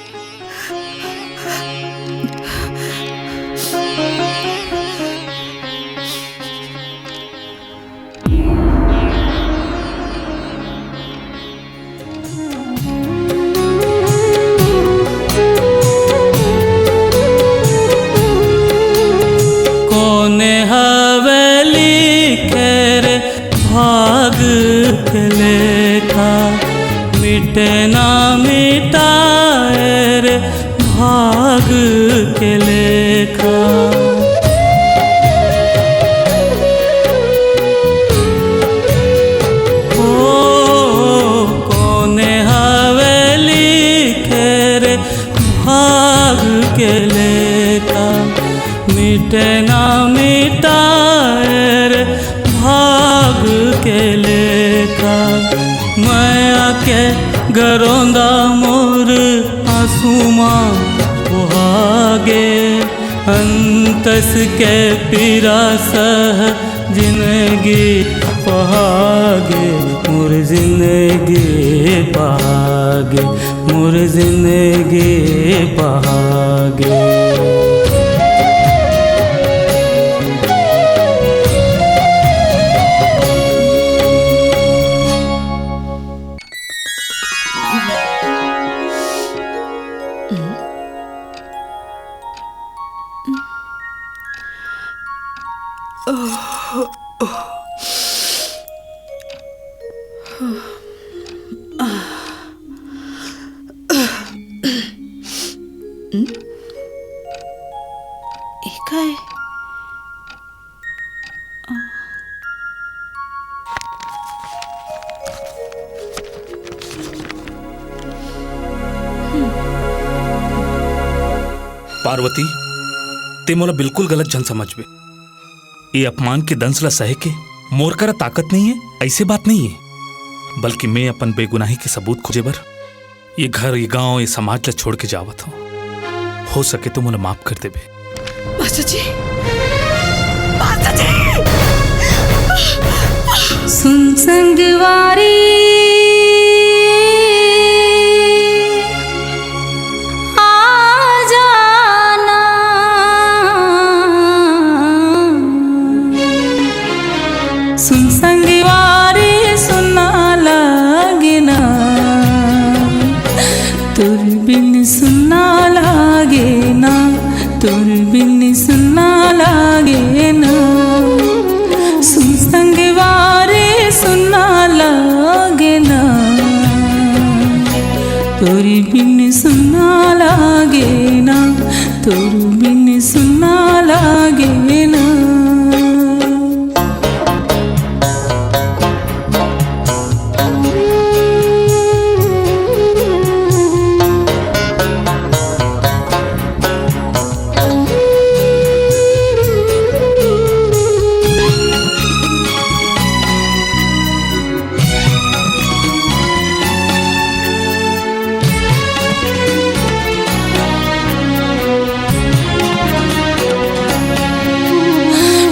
कोने हवे लिखे रे भाग के लेखा, मिटे ना मिटाए रे भाग के लेखा। ओ, कोने हवे लिखे रे भाग के लेखा, मिटे ना मिटाए रे भाग के लेखा। मया के गरोंदा मोर आंसू मा सुहागे, अंतस के पीरा सह जिंदगी पहागे, मोर जिंदगी पहागे, मोर जिंदगी पहागे। ए काय? पार्वती, ते मोला बिल्कुल गलत झन समझबे। ये अपमान के दंश ला सहे के मोर करा ताकत नहीं है, ऐसे बात नहीं है। बल्कि मैं अपन बेगुनाही के सबूत खोजे बर ये घर, ये गांव, ये समाज ला छोड़ के जावत हूँ। हो सके तो मोला माफ कर देबे। मास्टर जी, मास्टर जी। सुन संगवारी, आ जाना। सुन संगवारी, सुन्ना लागे ना, तोर बिन सुन्ना लागे ना, तोर बिन सुन्ना लागे ना। सुन संगवारी, सुन्ना लागे ना, तोर बिन सुन्ना लागे ना, तोर बिन सुन्ना लागे ना।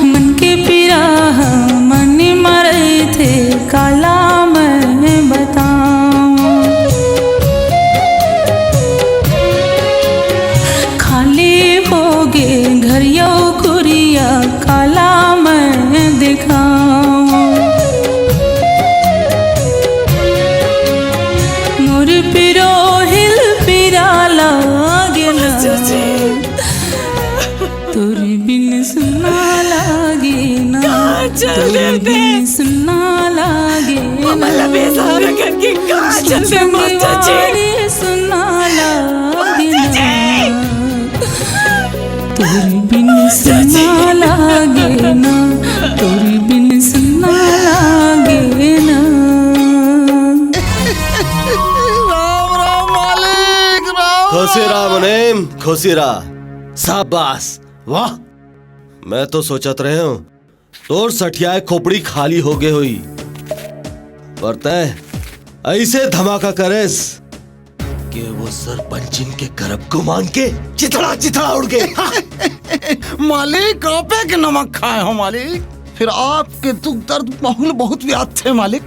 मन के पीरा ह मन म रहिथे, काला मैं बतावं। खाली होगे घर अउ कुरिया, काला मैं देखावं। मोर पिरोहिल पीरा लागे ना। तोर बिन सुन्ना लागे ना, कहाँ चल तोर दे दे? बिन सुन्ना लागे ना। ममला बेसहारा करके कहाँ चल दे, मास्टर जी? संगवारी सुन्ना लागे मास्टर ना। जी! तोर बिन सुन्ना लागे ना, तोर बिन सुन्ना खुशी रहा। शाबाश। वाह, मैं तो सोचत रहे हूँ तोर सठियाए खोपड़ी खाली हो गए हुई, पर तय ऐसे धमाका करेस कि वो सरपंचिन के करप गुमान के चिथड़ा चिथड़ा उड़ गए। मालिक, आपे के नमक खाए हो मालिक, फिर आपके दुख दर्द माहौल बहुत व्याप्त है मालिक।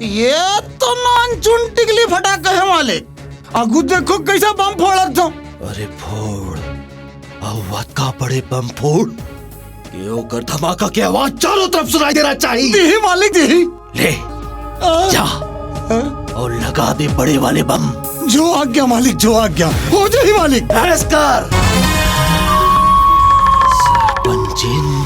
ये तो नान चुन टिकली फटाका है मालिक। आगू देखो कैसा बम फोड़त हो। अरे फोड़, आवाज का पड़े बम फोड़, कि ओकर धमाका के आवाज चारों तरफ सुनाई देना चाहिए। जी मालिक जी। ले, आ? जा हाँ? और लगा दे बड़े वाले बम। जो आज्ञा मालिक, जो आज्ञा। हो जाही मालिक। ऐस कर। सरपंचिन।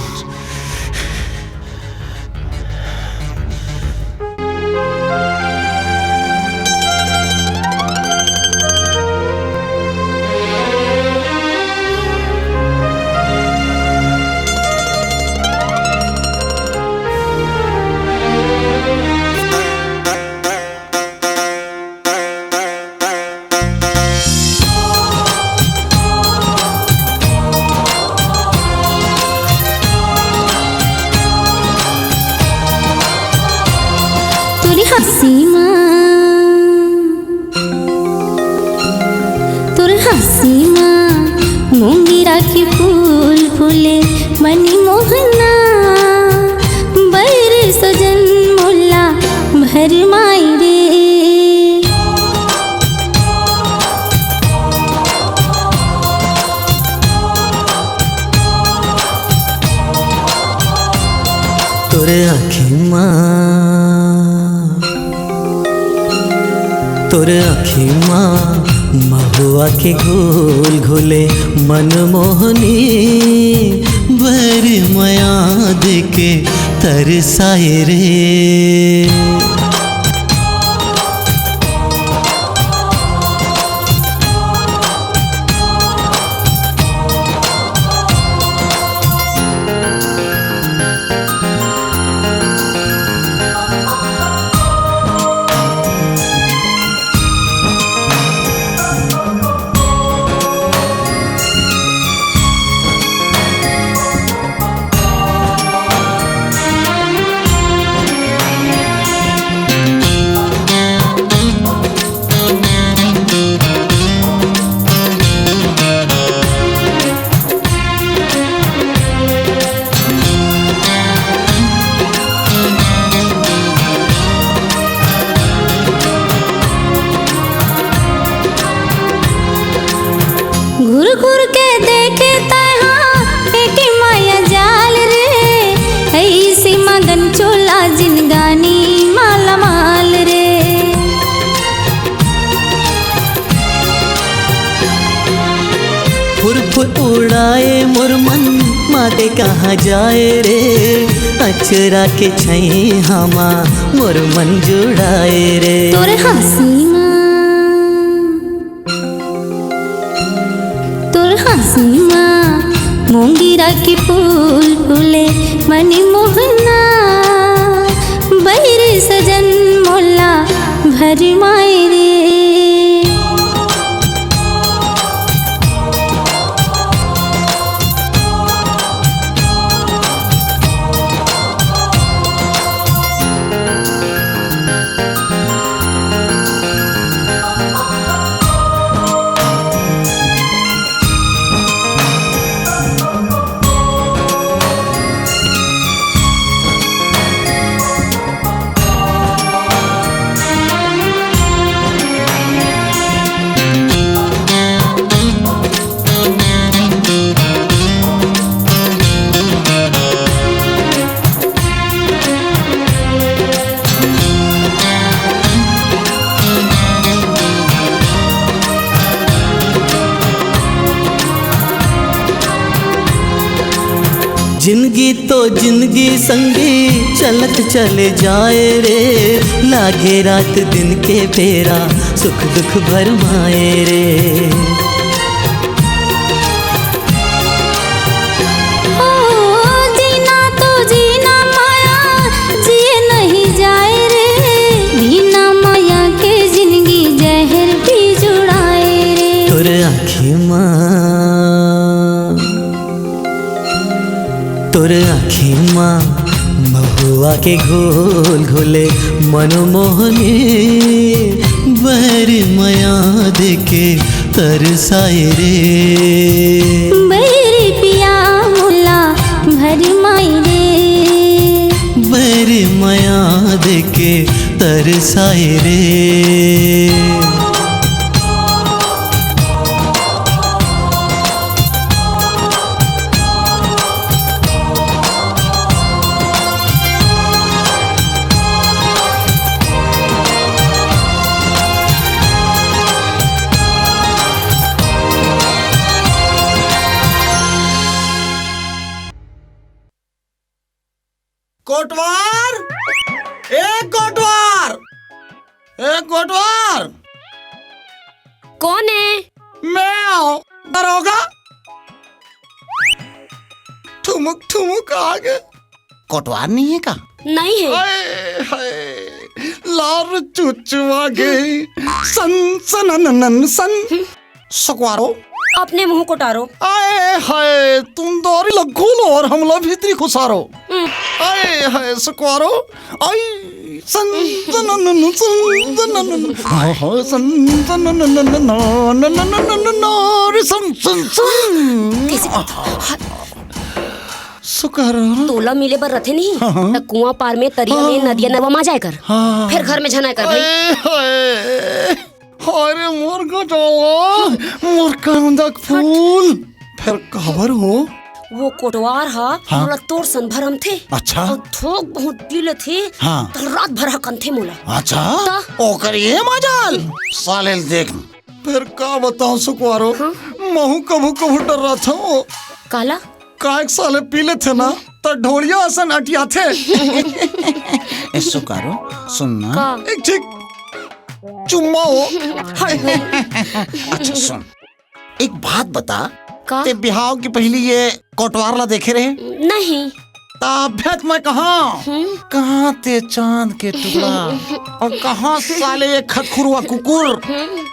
तोर हँसी मा, तोर हँसी मा मोंगिरा के फूल फूले, मनी मोहना, बर सजन मोला भरमाए रे। तोर आँखी मा, तोर आँखी मा महुआ के घोल घोले, मनमोहनी बर मया देके तरसाए रे। घुर घुर के देखे तैहा एके माया जाल रे, ऐसी मगन चोला जिनगानी माला माल रे। फुर फुर उड़ाए मोर मन, माते कहाँ जाए रे, अचरा के छैहा मा मोर मन जुड़ाए रे। तोर हँसी मा, तोर हँसी मा मोंगिरा के फूल फूले, मनी मोहना, बैर सजन मोला भरमाए रे। जिंदगी तो जिंदगी संगी चलत चले जाए रे, लागे रात दिन के फेरा सुख दुख भरमाए रे। ओ, जीना तो जीना माया, जिए नहीं जाए रे, बिना माया के जिंदगी जहर भी जुड़ाए रे। तोर आँखी मा, तोर आँखी मा महुआ के घोल घोले मनमोहनी, बहरी मयाद के तरसाए रे। बहरी पिया मोला भरी माई रे। बहरी मयाद के तरसाए रे। कोटवार, ए कोटवार, ए कोटवार। कौन है? मैं आऊं, दरोगा। ठुमुक ठुमुक आ गए। कोटवार नहीं है का? नहीं है। हाय, हाय, लार चुचुआ गई। सन, सन, नन, नन, सन। सुकवारो। अपने मुंह कोटारो। आए हाय, तुम दारी ला खोलो और हमला भीतरी खुसारो। हम्म। आए हाय, सुकवारो। आई, सन, सन, नन, नन, सन, सन, नन, नन। हाँ, हाँ, सन, सन, नन, नन, नन, नन, नन, नन, नन, नन, नन, रे, सन, सन, सन। कैसे? सुकवारो। तोला मिले बर रथे नहीं, हाँ, हाँ। त कुआं पार में, तरिया में, हाँ। नदिया नरवा मा जाए कर। हाँ। फिर घर में झन आए कर भाई। आए हाय। अरे मोर गजवा, मोर कांदा के फूल। फिर काबर हो? वो कोटवार हा, हाँ। मोला तोर सन भरमथे। अच्छा। अउ थोक बहुत पी लेथे, हाँ। त रात भर हकनथे मोला। अच्छा? त? ओकर ये मजाल। साले ल देख। फिर का बताओ सुकवारो, हाँ? महू कभू कभू डर्राथंव। काला? काय के साले पी लेथे ना, त ढोलिया असन अटियाथे। ए सुकवारो, सुन ना। का? एक ठीक चुम्मा हो। हाय, हाय। अच्छा सुन, एक बात बता, का? ते बिहाव के पहिली ये कोटवार ला देखे रहे? नहीं। तभे त मैं कहा, हम्म। कहाँ ते चांद के टुकड़ा अउ कहाँ साले ये खतखुरुआ कुकुर? हम्म।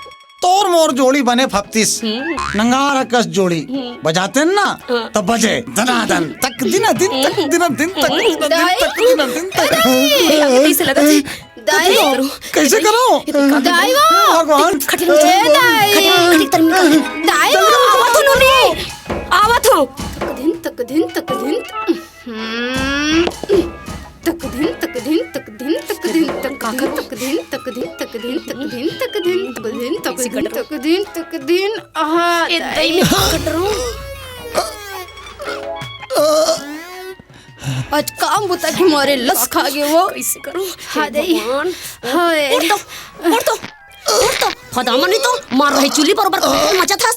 तोर मोर जोड़ी बने फपतिस। हम्म। नंगार कस जोड़ी। हम्म। बजाते न ना, हाँ। त बजे। दनादन, तक दिना दिन, तक हम्म। दिना दिन, तक हम्म। दिना दिन, दाई। तक दिना दिन, तक। ए, दाई। कैसे लगा थी? दाई। करो। कैसे करो? दाई वो। भगवान। खटिन, ए, दाई। खटिन, खटिन, तरमी, तरमी। दाई वो, आवत हो नोनी। आवत हो। तक दिन, तक दिन, तक दिन। हम्म। तक दिन, तक दिन, तक दिन, तक दिन, तक दिन, तक दिन, तक दिन, तक दिन, तक दिन, तक दिन, तक दिन, तक दिन, तक दिन, तक दिन, आहा, ए, दाई। दही में कट रहा हूँ। आज काम बुता के मारे लस खा गए वो। कैसे करूं? हाँ, हे दई। भगवान। हाय। उठ तो, उठ तो, उठ तो। फदामा नहीं तो मार रही चूल्ही पर ऊपर खटखट मचा था।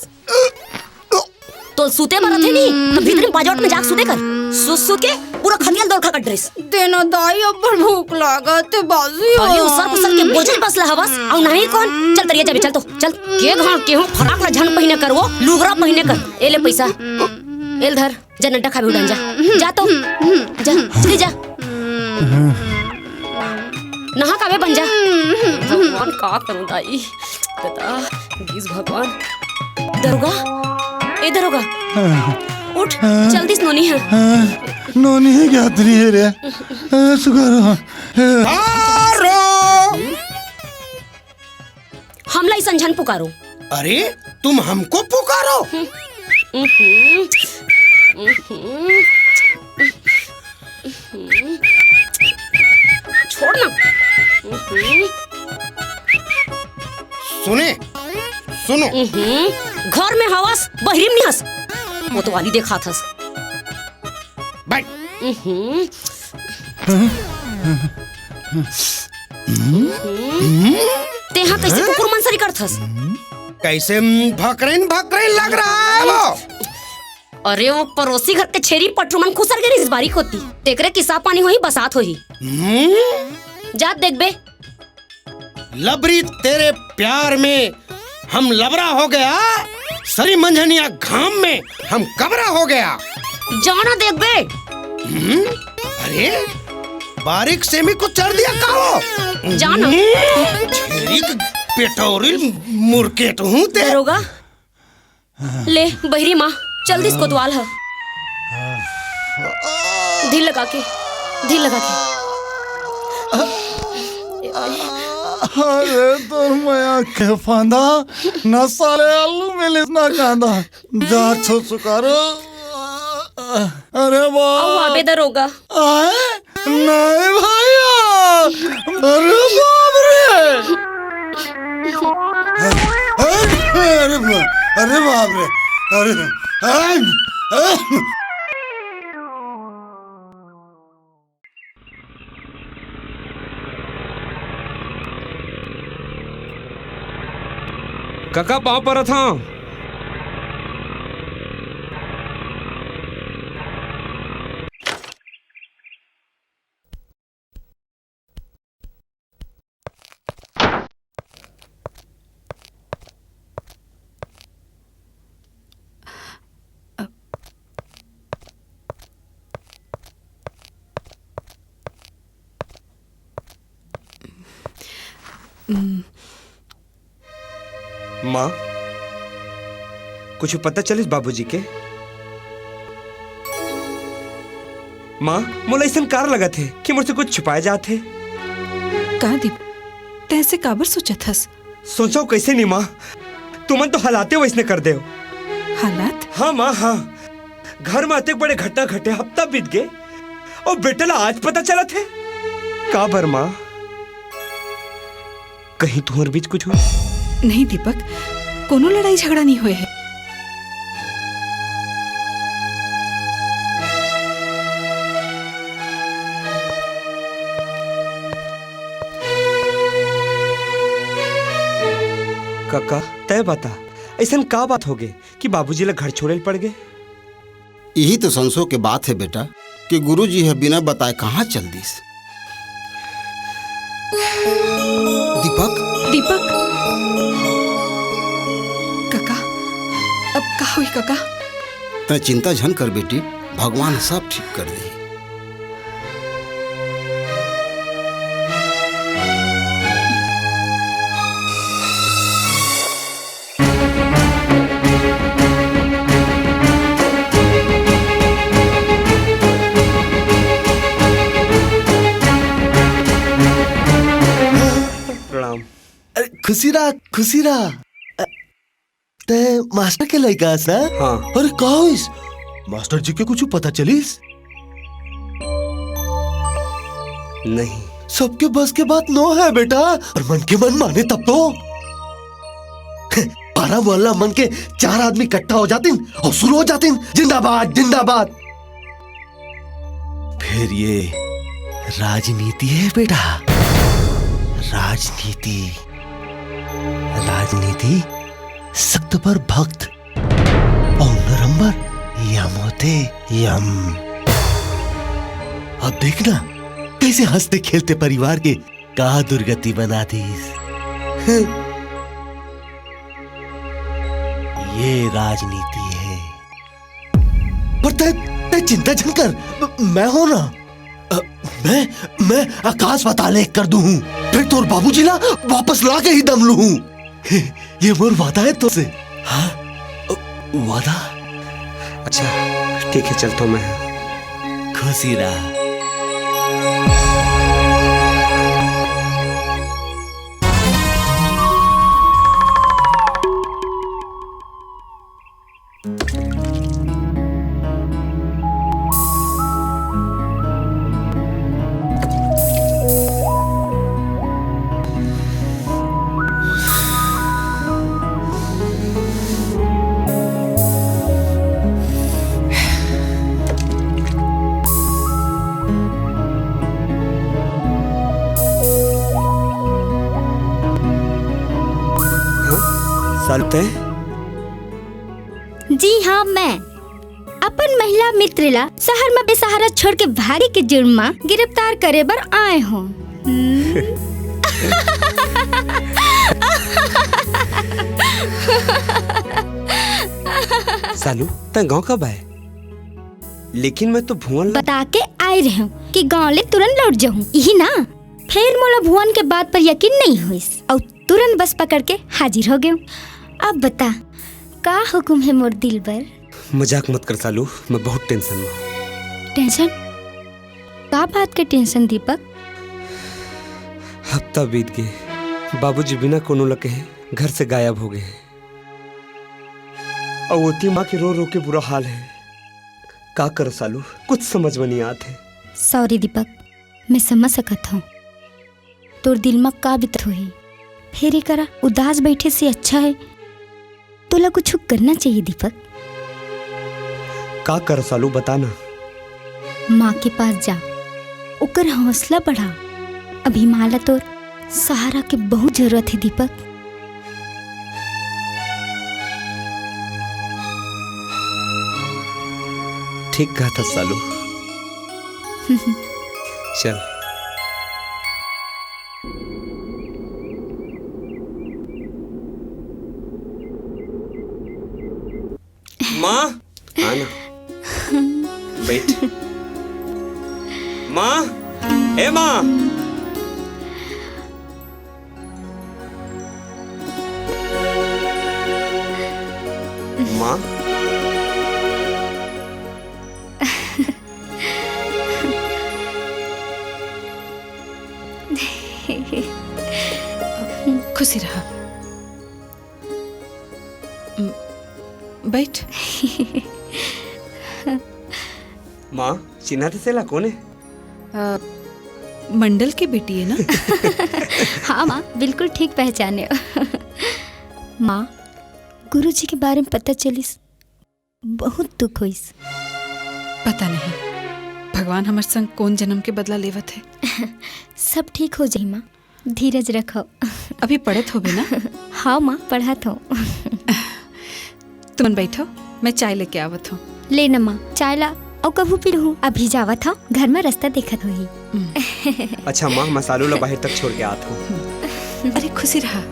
तो सूते बर रथे नहीं, तो भीतरी बाजवट में जाके सूते कर। सु, सु के पूरा खनियाल दौड़ खा कर ड्रेस। देना दाई, अब्बड़ भूख लागत हे, बाजी अरे हो। उसर पुसर के बोझल बस ला हवस, अउ नहीं कौन? चल तरिया जाबे, चल तो, चल। के घाट के हो, फराक ला झन पहिने कर वो, लुगरा पहिने कर। ए ले पैसा। ए ले धर। जा नड्डा खाबे उड़ान जा। जा तो। जा, ले जा। नहा खाबे बन जा। भगवान का करूं दाई। दादा, बीस भगवान। दरोगा, ए दरोगा। उठ, चल दिस नोनी हे। नोनी हे क्या तेरी हे रे? सुगर। हमला अइसन झन पुकारो। अरे, तुम हमको पुकारो? छोड़ ना। सुने, सुनो। घर में हवस, बहिरी म नहीं हस। कोतवाली देखात हस। बैठ। तेहा कैसे कुकुर मन सरी करथस? कैसे भकरइन भकरइन लग रहा है वो? अरे वो परोसी घर के छेरी पटरू मन खुसर गे रिहिस बारी कोती। तेकरे किसा पानी होही, बसात होही। हम्म? जा देखबे। लबरी तेरे प्यार में हम लबरा हो गया, सरी मंझनिया घाम में हम कबरा हो गया। जाना देखबे। हम्म? अरे, बारीक सेमी को चढ़ दिया का वो? जाना। हम्म? छेरी के पेटौरी मुरकेट हूँ ते। दरोगा, ले, बहिरी माँ, चल दिस कोतवाल ह। धीर लगा के, धीर लगा के। अरे तोर मया के फांदा, न साले आलू मिलिस न कांदा। जा छो सुकारो। अरे वाह। अउ आबे दरोगा। आए? नहीं भैया। अरे बाप रे। अरे, अरे बा-, अरे बाप रे। अरे, अरे, अरे। कका, पाँव परत हंव। माँ, कुछ पता चलिस बाबूजी के? माँ, मोला अइसन कार लगत हे कि मोर से कुछ छुपाए जात हे। का दीप, तैं अइसे काबर सोचत हस? सोचव कइसे नहीं माँ, तुमन तो हालाते वइसने कर देव। हालात? हाँ माँ, हाँ। घर में अतेक बड़े घटना घटे, हफ्ता बीत गे, अउ बेटा ला आज पता चलत हे। काबर माँ? कहीं तुम्हर बीच कुछ हुई? नहीं दीपक, कोनो लड़ाई झगड़ा नहीं होए हे। कका, तैं बता, अइसन का बात होगे कि बाबूजी ला घर छोड़े ल पड़ गे? इही तो संसो के बात हे बेटा, कि गुरुजी ह बिना बताए कहाँ चल दिस। दीपक। दीपक। कका, अब का होही कका? तैं चिंता झन कर बेटी, भगवान सब ठीक कर देही। प्रणाम। अरे, खुशी रहा, खुशी रहा। अ, तैं मास्टर के लइका हस ना? हाँ। अरे, का होइस? मास्टर जी के कुछ पता चलिस? नहीं। सबके बस के बात नो हे बेटा, पर मन के मन माने तब तो। पारा मोहल्ला मन के चार आदमी इकट्ठा हो जातिन अउ शुरू हो जातिन, "जिंदाबाद, जिंदाबाद।" फेर ये राजनीति हे बेटा, राजनीति। राजनीति सख्त पर भक्त अउ नरम बर यम होथे, यम। अब देखना कइसे हंसते खेलते परिवार के का दुर्गति बना दिस। हं। ये राजनीति हे। पर तैं, तैं चिंता झन कर, म-, मैं हों ना। अ, मैं, मैं आकाश पाताल एक कर दूहूं, फेर तोर बाबूजी ला वापस ला के ही दम लूहूं। ये मोर वादा हे तोसे। हाँ? अ, वादा? अच्छा, ठीक हे, चलथों मैं। खुशी रहा। हाँ? सालू तैं? जी हाँ, मैं अपन महिला मित्र ला शहर म बेसहारा छोड़ के भागे के जुर्म म गिरफ्तार करे बर आए हों। सालू, तैं गांव कब आए? लेकिन मैं तो भुवन ला बता के आए रहेंव कि गांव ले तुरंत लौट जाहूं, इही ना? फेर मोला भुवन के बात पर यकीन नहीं होइस, अउ तुरंत बस पकड़ के हाजिर हो गेंव। अब बता, का हुकुम हे मोर दिलबर? मजाक मत कर सालू, मैं बहुत tension में हूँ। टेंशन? का बात के टेंशन, दीपक? हफ्ता बीत गे, बाबूजी बिना कोनो ल कहे घर से गायब हो गे। अउ ओती माँ के रो रो के बुरा हाल हे। का कर सालू, कुछ समझ में नहीं आत हे। सॉरी दीपक, मैं समझ सकत हूँ। तोर दिल म का बीतत होही? फेर एकरा उदास बैठे से अच्छा हे तोला कुछ करना चाहिए दीपक। का कर सालू, बता ना। माँ के पास जा, ओकर हौसला बढ़ा। अभी माँ ला तोर सहारा के बहुत जरूरत हे दीपक। ठीक कहत हस सालू। चल। माँ, आ ना। बैठ। माँ, ए माँ। माँ। खुशी रहा। म, बैठ। माँ, चिन्हा तो सेला कोन हे? अ, मंडल के बेटी हे ना? हाँ माँ, बिल्कुल ठीक पहचाने हो। माँ, गुरुजी के बारे में पता चलिस, बहुत दुख होइस। पता नहीं भगवान हमर संग कोन जन्म के बदला लेवत हे। सब ठीक हो जाही माँ, धीरज रखो। अभी पढ़त होबे ना? हाँ माँ, पढ़त हूँ। तुमन बैठो, मैं चाय लेके आवत हूँ। ले न माँ, चाय ला, अउ कभू पी लूँ। अभी जावत हूँ, घर में रास्ता देखत होही। अच्छा माँ, मैं सालू ला बाहर तक छोड़ के आत हूँ। अरे खुशी रहा।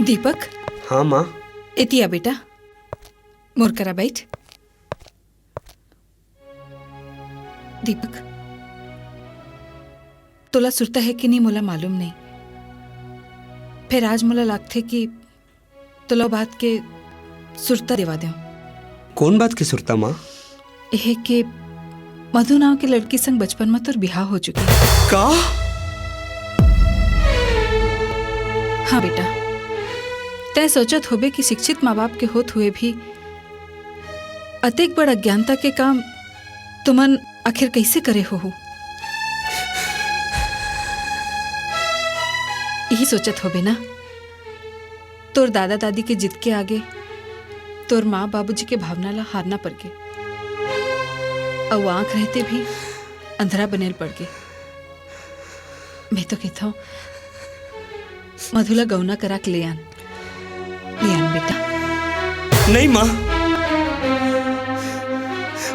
दीपक। हाँ माँ। एती आ बेटा, मोर करा बैठ। दीपक, तोला सुरता हे कि नहीं, मोला मालूम नहीं। फेर आज मोला लागथे कि तोला बात के सुरता देवा देव। कोन बात के सुरता, माँ? एहे के मधु नाव के लड़की संग बचपन म तोर बिहाव हो चुके। का? हाँ बेटा, तैं सोचत होबे कि शिक्षित माँ बाप के होत हुए भी अतेक बड़ अज्ञानता के काम तुमन आखिर कइसे करे होहू? इही सोचत होबे ना, तोर दादा दादी के जिद के आगे तोर माँ बाबूजी के भावना ला हारना पड़ गे, अउ आँख रहते भी अंधरा बने ल पड़ गे। मैं तो कहत हूँ, मधु ला गौना करा के ले आन, ले आन बेटा। नहीं माँ,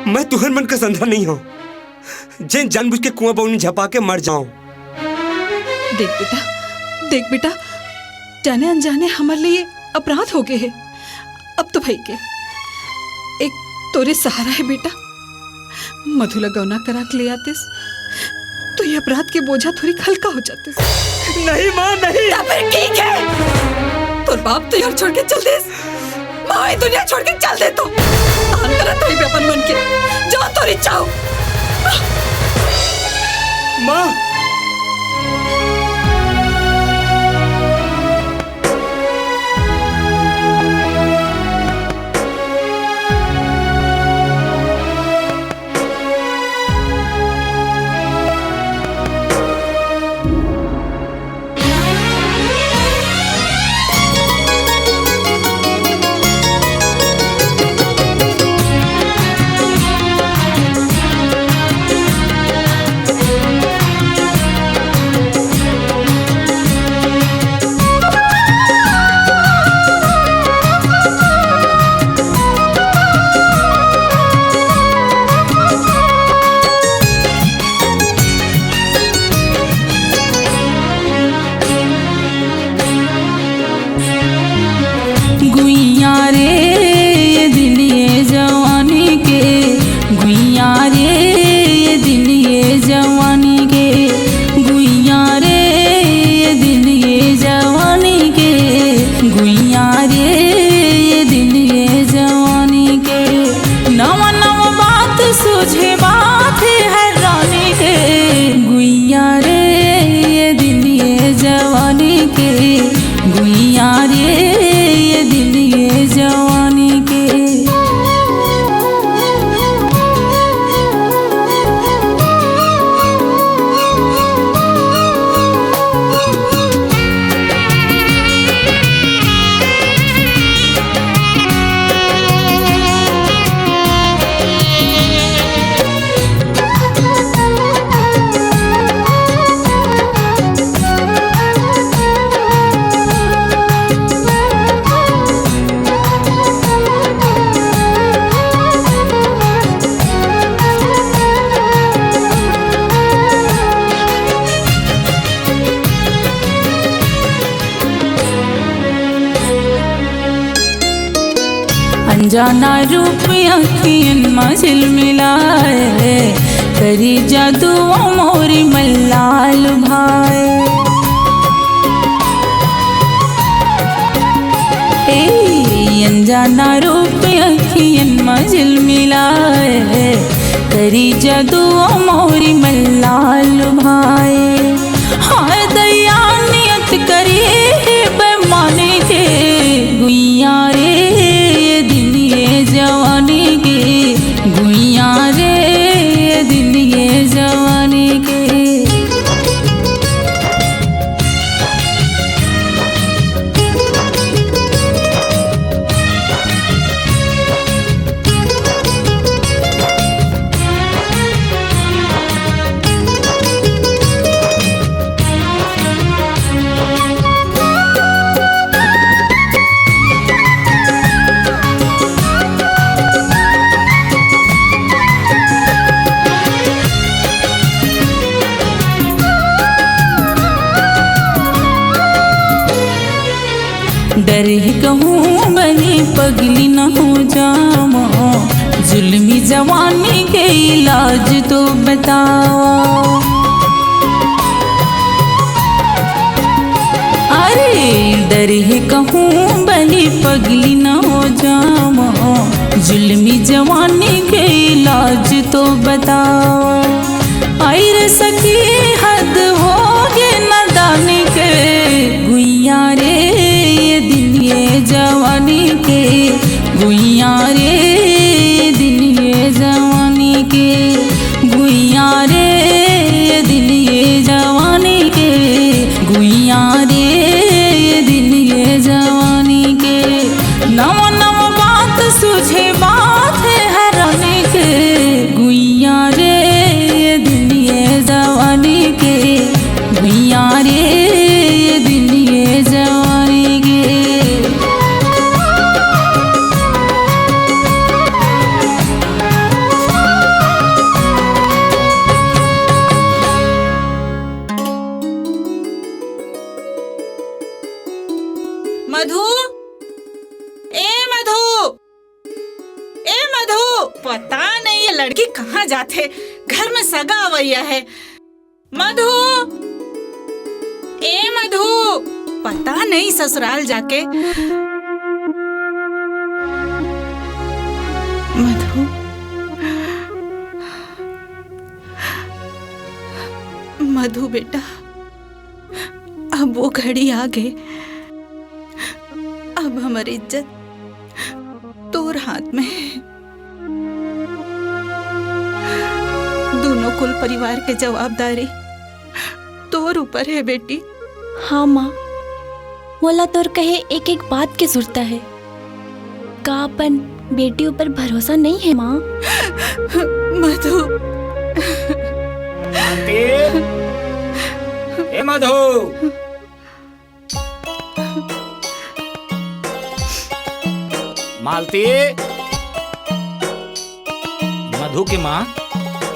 मैं तुहर मन कस अंधरा नहीं हूँ, जेन जानबूझ के कुआं बउनी झपा के मर जाऊं। देख बेटा, देख बेटा, जाने अनजाने हमर लिए अपराध हो गे हे। अब तो भई गे, एक तोरे सहारा हे बेटा। मधु ला गौना करा के ले आतिस, तो ये अपराध के बोझा थोड़ी हल्का हो जातिस। नहीं माँ, नहीं। या फिर ठीक हे, तोर बाप तो ये घर छोड़ के चल दिस, माँ ये दुनिया छोड़ के चल दे तो। आन करा तोरी भी अपन मन के, जो तोरी चाहो। माँ। जाना रूप अखियन मा झिलमिलाए, करी जादू ओ मोरी मल्लाल भाए। ए, अनजाना रूप अखियन मा झिलमिलाए, करी जादू ओ मोरी मल्लाल भाए। हाय दैया नियत करी हे बेमानी के, गुइया रे ये दिन ये जवानी के, गुइया रे ये दिन ये जवानी के। डर हे कहूँ बने पगली न हो जावा, जुल्मी जवानी के इलाज तो बतावा। अरे डर हे कहूँ बने पगली न हो जावा, जुल्मी जवानी के इलाज तो बतावा। आई रे सखी हद होगे नादानी के, गुइया रे ये दिन ये जवानी के, गुइया रे ये दिन ये जवानी के, गुइया रे ये दिन ये जवानी के, गुइया रे ये दिन ये जवानी के। नवा नवा बात सूझे बात हे हरानी के, गुइया रे ये दिन ये जवानी के, गुइया रे ये दिन ये जवानी के। मधु, ए मधु, ए मधु, पता नहीं ये लड़की कहाँ जाथे, घर में सगा अवइया हे। मधु, ए मधु, पता नहीं ससुराल जाके। मधु, मधु बेटा, अब वो घड़ी आ गे, अब हमर इज्जत तोर हाथ में हे। दूनों कुल परिवार के जवाबदारी तोर ऊपर हे बेटी। हाँ माँ, मोला तोर कहे एक एक बात के सुरता हे। का अपन बेटी ऊपर भरोसा नहीं हे माँ? मधु। मालती, ए मधु। मालती। मधु के माँ।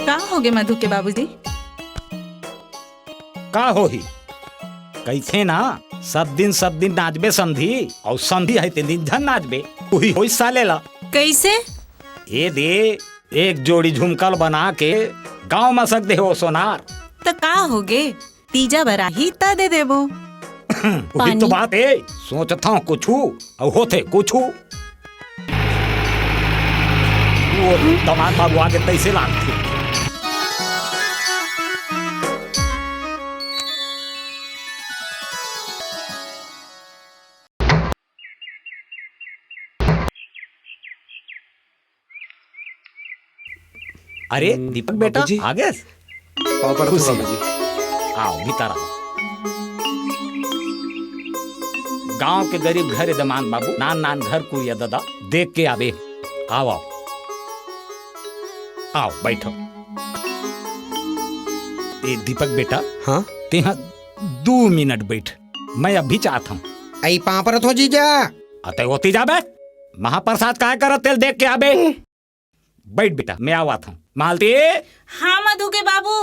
का होगे मधु के बाबूजी? का होही? कहिथे ना, सब दिन सब दिन नाचबे समधी, अउ समधी हे तेन दिन झन नाचबे। उही होइस साले ला। कइसे? ए दे, एक जोड़ी झुमका ल बना के गांव म सग दे हो सोनार। त का होगे? तीजा बर आही त दे देबो। उही तो पानी। बात हे, सोचथंव कुछु अउ होथे कुछु। वो दमांद बाबू आगे तइसे लागथे। अरे, हम्म, दीपक बेटा, बाबूजी। आ गेस? पाँव परत हँव खुशी। बाबूजी। आओ, भीतर आओ। गांव के गरीब घर ए दमांद बाबू, नान नान घर कुरिया ददा, देख के आबे। आओ, आओ। आओ, बैठो। ए दीपक बेटा, हाँ? तेहा दू मिनट बैठ, मैं अभी जात हंव। अई पाँव परत हँव जीजा। अतै ओती जाबे, महाप्रसाद काय करत तेला देख के आबे। बैठ बेटा, मैं आवत हंव। मालती। हाँ मधु के बाबू।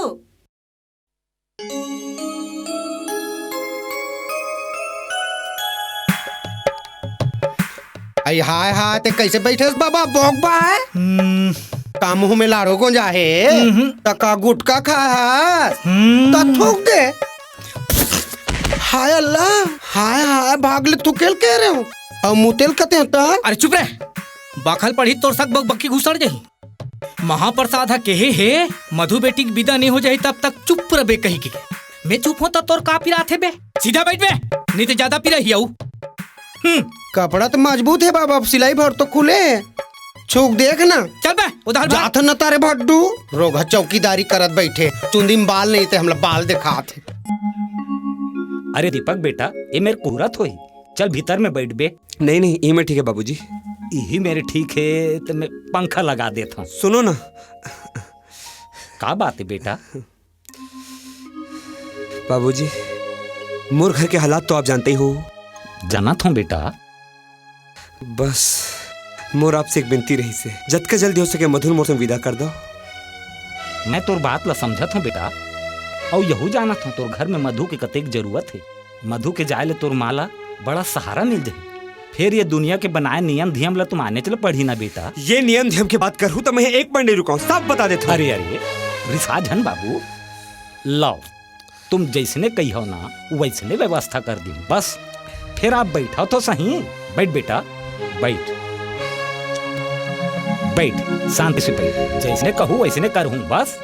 अई हाय हाय, ते कइसे बइठे हस बाबा, बोक बाय? हम्म। का मुंह में लाड़ो गोंजा हे? हम्म। त का गुटखा खाय हस? हम्म। त थूक दे। हाय अल्लाह, हाय हाय, भाग ले थूकेल कहे रहेंव, अउ मुतेल कथे हंव त? अरे चुप रह, बखल पड़ही तोर सक बकबकी घुसड़ जाही। महाप्रसाद ह केहे हे, मधु बेटी के बिदा नइ हो जाही तब तक चुप रह बे कहिके। मैं चुप हों त तोर का पिरात हे बे? सीधा बइठ बे, नइ ते जादा पिराही अउ। हम्म। कपड़ा त मजबूत हे बाबा, अब सिलाई भर तो खुले हे। छूक देख ना। चल बे, उधर भाग। जाथन न तारे भड्डू। रोगहा चौकीदारी करत बइठे। चुंदी म बाल नइ ते हमला बाल देखात हे। अरे दीपक बेटा, ए मेर कुहरत होही। चल भीतर में बइठ बे। नहीं, नहीं, इही मेर ठीक हे बाबूजी। इही मेर ठीक हे, त मैं पंखा लगा देत हंव। सुनो ना। का बात हे बेटा? बाबूजी, मोर घर के हालात तो आप जानते ही हो। जानत हंव बेटा। बस, मोर आपसे एक बिनती रहिसे, जतका जल्दी हो सके मधु ल मोर संग विदा कर दव। मैं तोर बात ला समझत हंव बेटा, अउ यहू जानत हंव तोर घर में मधु के कतेक जरूरत हे। मधु के जाय ले तोर माँ ला बड़ा सहारा मिल जाही। फेर ये दुनिया के बनाए नियम धियम ला तो मानेच ला पड़ही ना बेटा। ये नियम धियम के बात करहू त मैं एक पल नइ रुकंव, साफ बता देत हंव। अरे अरे, रिसा झन बाबू, लव, तुम जइसने कहिहव ना, वइसने व्यवस्था कर दिहूं। बस, फेर आप बइठव तो सही। बइठ बेटा, बइठ, बइठ, शांति से बइठ। जइसने कहू वइसने करहूं, बस।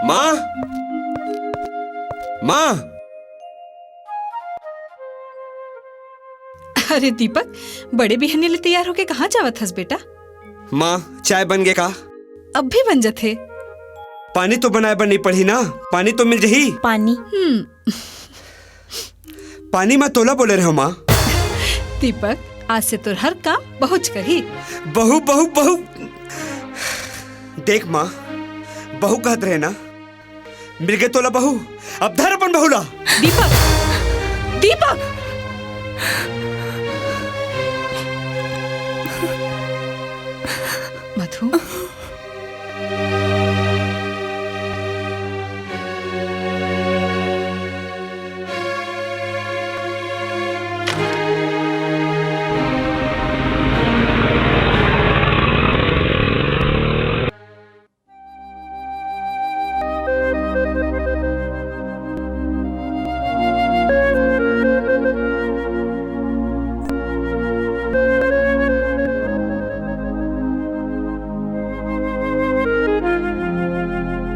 माँ, माँ। अरे दीपक, बड़े बिहनिया ले तैयार होके कहाँ जावत हस बेटा? माँ, चाय बन गे का? अब भी बन जथे। पानी तो बनाए बर नहीं पड़ही ना, पानी तो मिल जही। पानी। हम्म। पानी मैं तोला बोले रहे माँ। दीपक, आज से तोर हर काम बहू च करही। बहू, बहू, बहू। देख माँ, बहू कहत रहे ना, मिल गे तोला बहू, अब धर अपन बहू ला। दीपक, दीपक। मधु।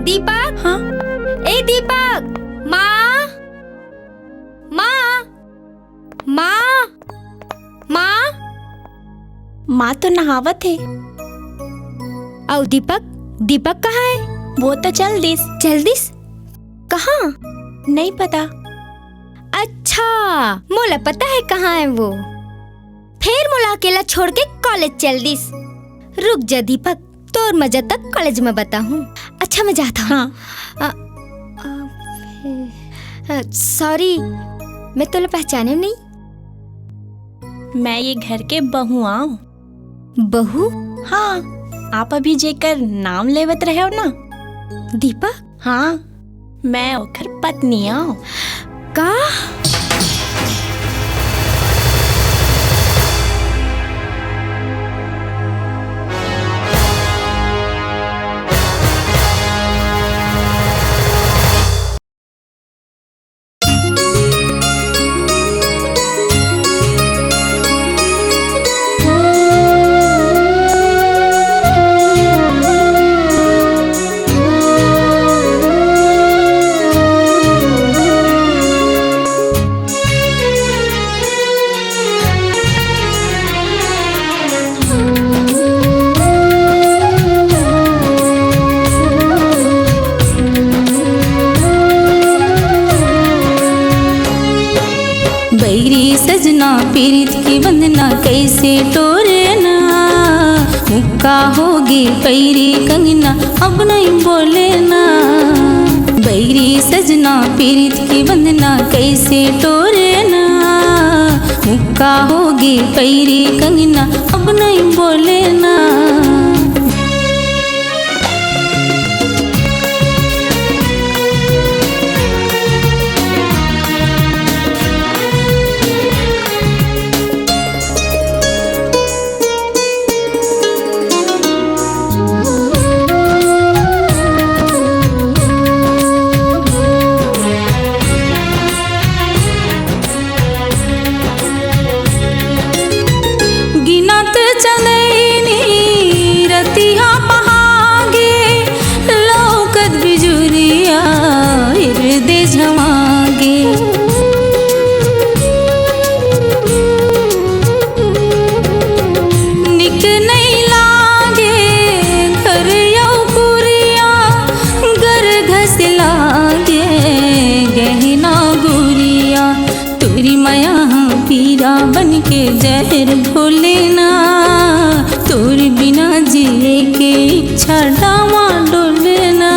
दीपक। हाँ? ए दीपक, माँ, माँ, माँ, माँ। माँ तो नहावत हे। अउ दीपक, दीपक कहाँ हे? वो तो चल दिस। चल दिस? कहाँ? नहीं पता। अच्छा, मोला पता हे कहाँ हे वो। फेर मोला अकेला छोड़ के कॉलेज चल दिस। रुक जा दीपक, तोर मजा तक कॉलेज में बताहूँ। अच्छा, मैं जात हँव। हाँ। अ, अ, sorry, मैं तोला पहचानेंव नहीं। मैं ये घर के बहू आँव। बहू? हाँ, आप अभी जेकर नाम लेवत रहेव ना। दीपक? हाँ, मैं ओकर पत्नी आँव। का? बैरी सजना पीरित के बंधना कैसे टोरे ना। मुक्का होगे पैरी कंगना अब नहीं बोले ना। बैरी सजना पीरित के बंधना कैसे टोरे ना। मुक्का होगे पैरी कंगना अब नहीं बोले ना। गिनत चंदैनी छांटा म डोलना।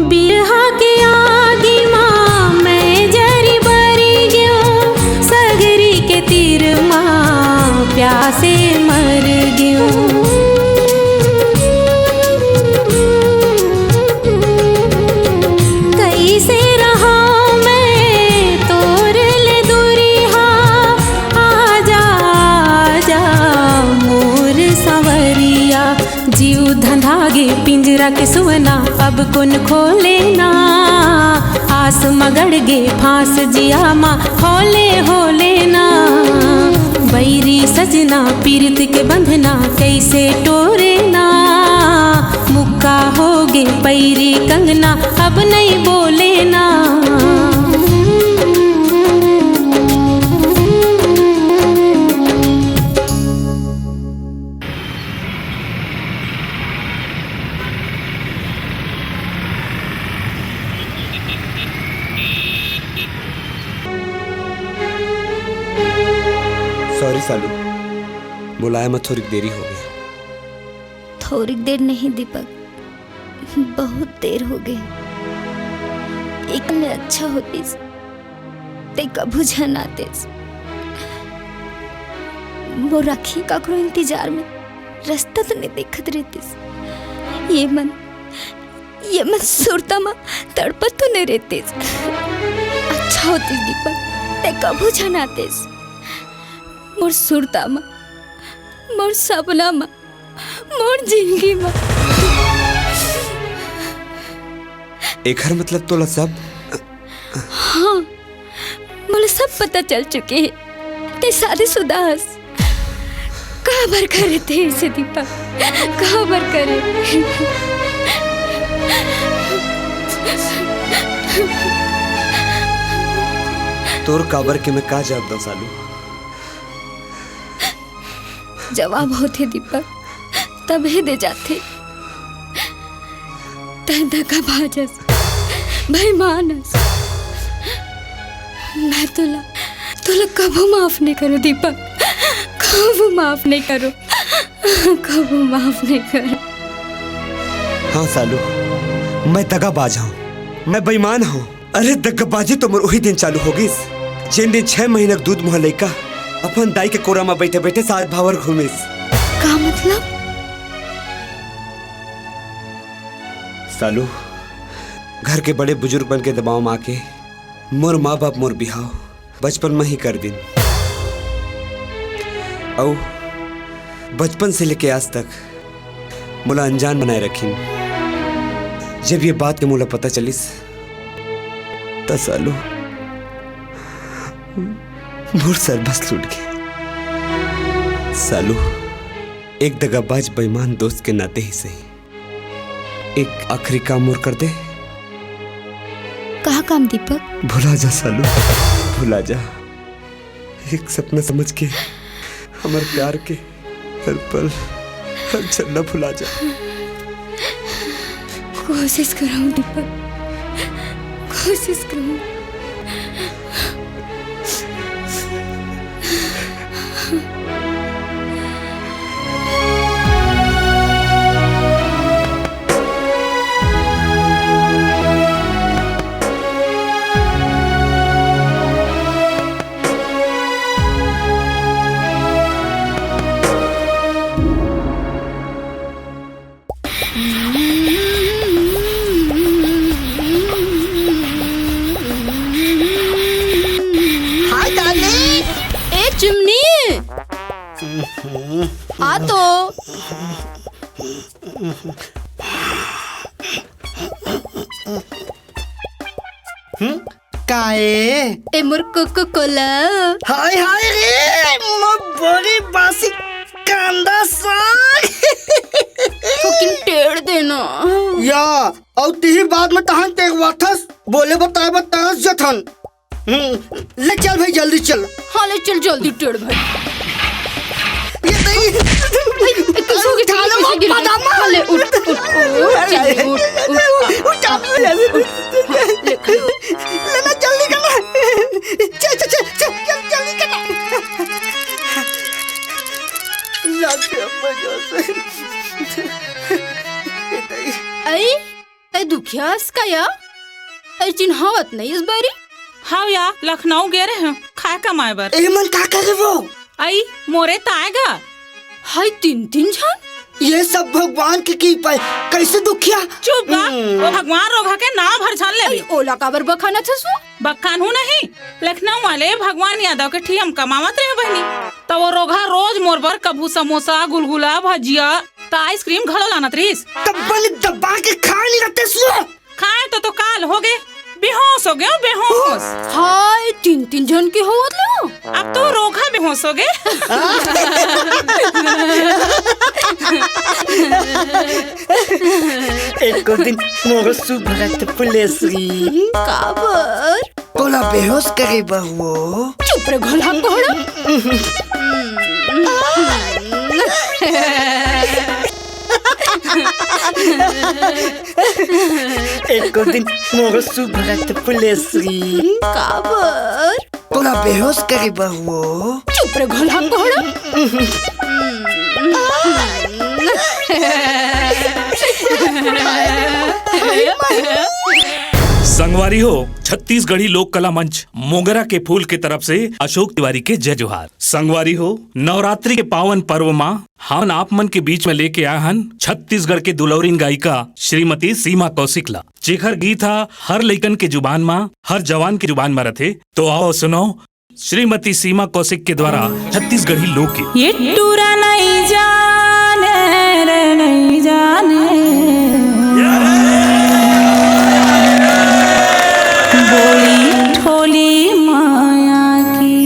बिरहा के आगी मा मैं जरी बरी गेंव, सगरी के तीर मा प्यासे मर गेंव। कइसे रहंव मैं तोर ले दूरिहा, आजा, आजा मोर सांवरिया। जीव धंधा गे पिंजरा के सुअना, अब कोन खोले ना। आस म गड़ गे फांस जिया म होले होले ना। बैरी सजना पीरित के बंधना, कइसे टोरे ना। मुक्का होगे पैरी कंगना, अब नइ बोले ना। Sorry सालू, बुलाए म थोरिक देरी होगे। थोरिक देर नहीं दीपक, बहुत देर होगे। एक में अच्छा होतिस, तैं कभू झन आतेस। मोर आँखी काकरो इंतजार में रस्ता तो नइ देखत रहतिस। ये मन, ये मन सुरता म तड़पत तो नइ रहतिस। अच्छा होतिस दीपक, तैं कभू झन आतेस। मोर सुरता म, मोर सपना म, मोर जिंदगी म। एखर मतलब तोला सब हाँ, मोला सब पता चल चुके हे। तैं शादीशुदा हस। काबर करे तैं अइसे दीपक? काबर करे? तोर काबर के मैं का जवाब दंव सालू? जवाब होथे दीपक, तभे दे जाथे। तैं धोखाबाज हस, बेईमान हस। मैं तोला, तोला कभू माफ नइ करों दीपक, कभू माफ नइ करों, कभू माफ नइ करों। हाँ सालू, मैं दगाबाज हंव, मैं बेईमान हंव। अरे दगाबाजी तो मोर उही दिन चालू हो गिस, जेन दिन छह महीना के दूध मुहा लइका अपन दाई के कोरा म बइठे बइठे सास भांवर घूमिस। का मतलब? सालू, घर के बड़े बुजुर्ग मन के दबाव म आके मोर माँ बाप मोर बिहाव बचपन म ही कर दिन। अउ बचपन से लेके आज तक मोला अनजान बनाए रखिन। जब ये बात के मोला पता चलिस, त सालू, मोर सर बस लुट गे। सालू, एक दगाबाज बेईमान दोस्त के नाते ही सही, एक आखिरी काम मोर कर दे। का काम दीपक? भुला जा सालू, भुला जा। एक सपना समझ के हमर प्यार के हर पल, हर क्षण ला भुला जा। कोशिश करहूँ दीपक, कोशिश करहूँ। Hi darling. ए चिमनी, आ तो। हम्म? काए? ए मोर कोको कोला। हाय हाय रे, मोर बड़ी बासी कांदा। या, अउ तिही बाद में तहन टेकवाथस, बोले बताए बर तरस जथन। हम्म, ले चल भाई, जल्दी चल। हाँ, ले चल जल्दी, टेढ़ भाई। ये तो ही। ए, ए, कैसे हो गया? उठा लो, कैसे गिर गई? पजामा। हाँ, ले, उठ, उठ, उठ, उठ, जल्दी, उठ, उठ, उठ, उठ, उठ, उठ, उठ, उठ, हाँ, ले, खड़ी हो। लेना, जल्दी करना। चल, चल, चल, चल, जल्दी, जल्दी करना। लाग गया मजा से। अई, तै दुखियास का या? तै चिन्हावत नहीं इस बारी? हाव या, लखनऊ गे रहे हंव खाए कमाए बर। ए मन का करे वो? अई, मोरे ताय गा। हाय, तीन तीन झन? ये सब भगवान के कृपा है। कैसे दुखिया? चुप गा, हम्म। वो भगवान रोघा के नाव भर झन ले। अई, ओला काबर बखानथस वो? बखानहूं नहीं, लखनऊ वाले भगवान यादव के ठिया म कमावत रहे बहिनी। त वो रोघा रोज मोर बर कभू समोसा, गुलगुला, भजिया, त आइसक्रीम घलो लानत रहिस। तब बने दबा के खा नहीं रहते सुआ। खाए तो, तो काल हो गए, बेहोश हो गए, बेहोश। हाय, तीन तीन झन के होत लो। अब तो रोघा बेहोश हो गए। एको दिन मोर सुभरत फुलेसरी। काबर? तोला बेहोश करे बर वो। चुप रे घोलहा कोहड़ा। एको दिन मोर सुभरत फुलेसरी। काबर? तोला बेहोश करे बर वो। चुप रे घोलहा कोहड़ा। संगवारी हो, छत्तीसगढ़ी लोक कला मंच मोगरा के फूल के तरफ से अशोक तिवारी के जय जोहार। संगवारी हो, नवरात्रि के पावन पर्व मा हमन आप मन के बीच में लेके आए हन छत्तीसगढ़ के दुलौरिन गायिका श्रीमती सीमा कौशिक ला, जेखर गीत ह हर लइकन के जुबान मा, हर जवान के जुबान मा रथे। तो आओ सुनो श्रीमती सीमा कौशिक के द्वारा छत्तीसगढ़ी लोकगीत। ये टूरा नहीं जाने रे, नहीं जाने। बोली ठोली माया की।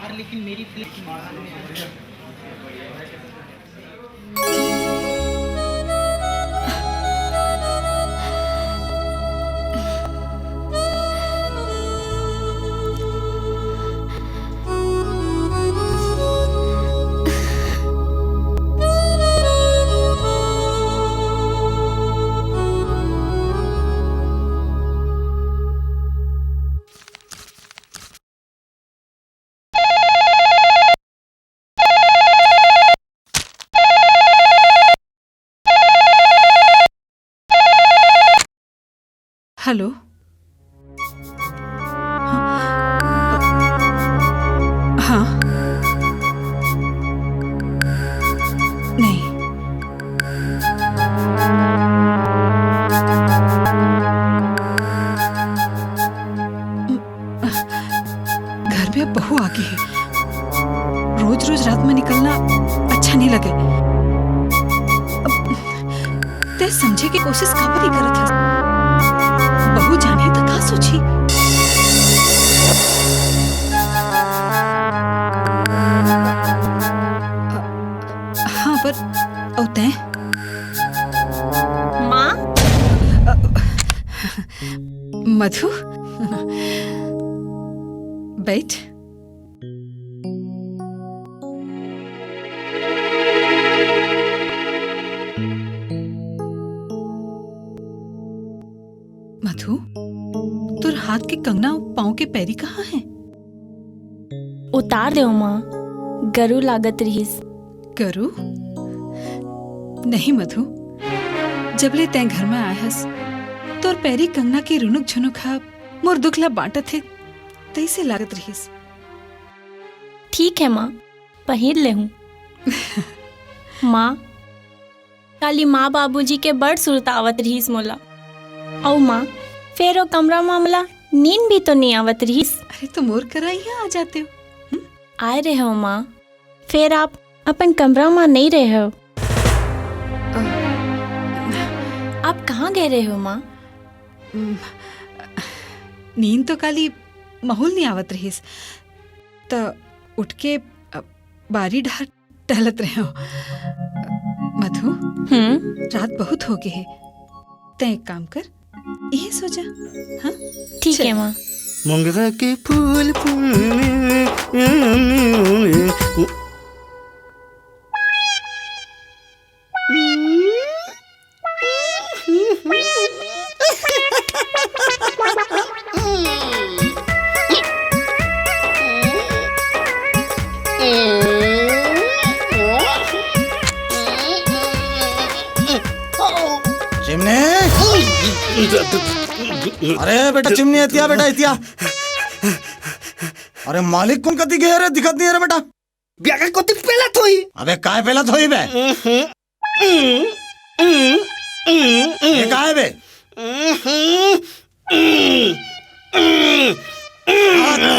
यार, लेकिन मेरी फिल्म हेलो। हाँ। हाँ। नहीं। घर में अब बहू आ गई है। रोज रोज रात में निकलना अच्छा नहीं लगे। अब तैं समझे के कोशिश काबर नहीं करत हस? बहू जानी तो का सोची? हाँ, पर अउ तैं? माँ? मधु, बैठ। मधु, तोर हाथ के कंगना अउ पाँव के पैरी कहाँ हे? उतार देव माँ, गरु लागत रिहिस। गरु? नहीं मधु, जब ले तैं घर में आए हस, तोर पैरी कंगना के रुनुक झुनुक हा मोर दुख ला बांटत हे, तइसे लागत रिहिस। ठीक हे माँ, पहिर लेहूँ। माँ, काली माँ बाबूजी के बड़ सुरता आवत रिहिस मोला। अउ माँ, फेर ओ कमरा माँ मोला नींद भी तो नइ आवत रिहिस। अरे, तो मोर करा इहाँ आ जाते हो। हम्म? आए रहे हो माँ, फेर आप अपन कमरा माँ नइ रहे हो। अ, आप कहाँ गए रहे हो माँ? उम, नींद तो काली माहौल नइ आवत रिहिस, त उठ के, अ, बारी डहर टहलत रहे हो। मधु, हम्म? रात बहुत हो गए हे, तैं एक काम कर, इही सो जा। हाँ? ठीक चल। हे माँ। मोंगरा के फूल फूल। चिमनी। अरे बेटा चिमनी, एतिया बेटा, एतिया। अरे मालिक कोन कति गे रे, दिखत नइ हे रे बेटा। बेटा कोती पेलत होही। अबे काय पेलत होही बे? ये काय बे?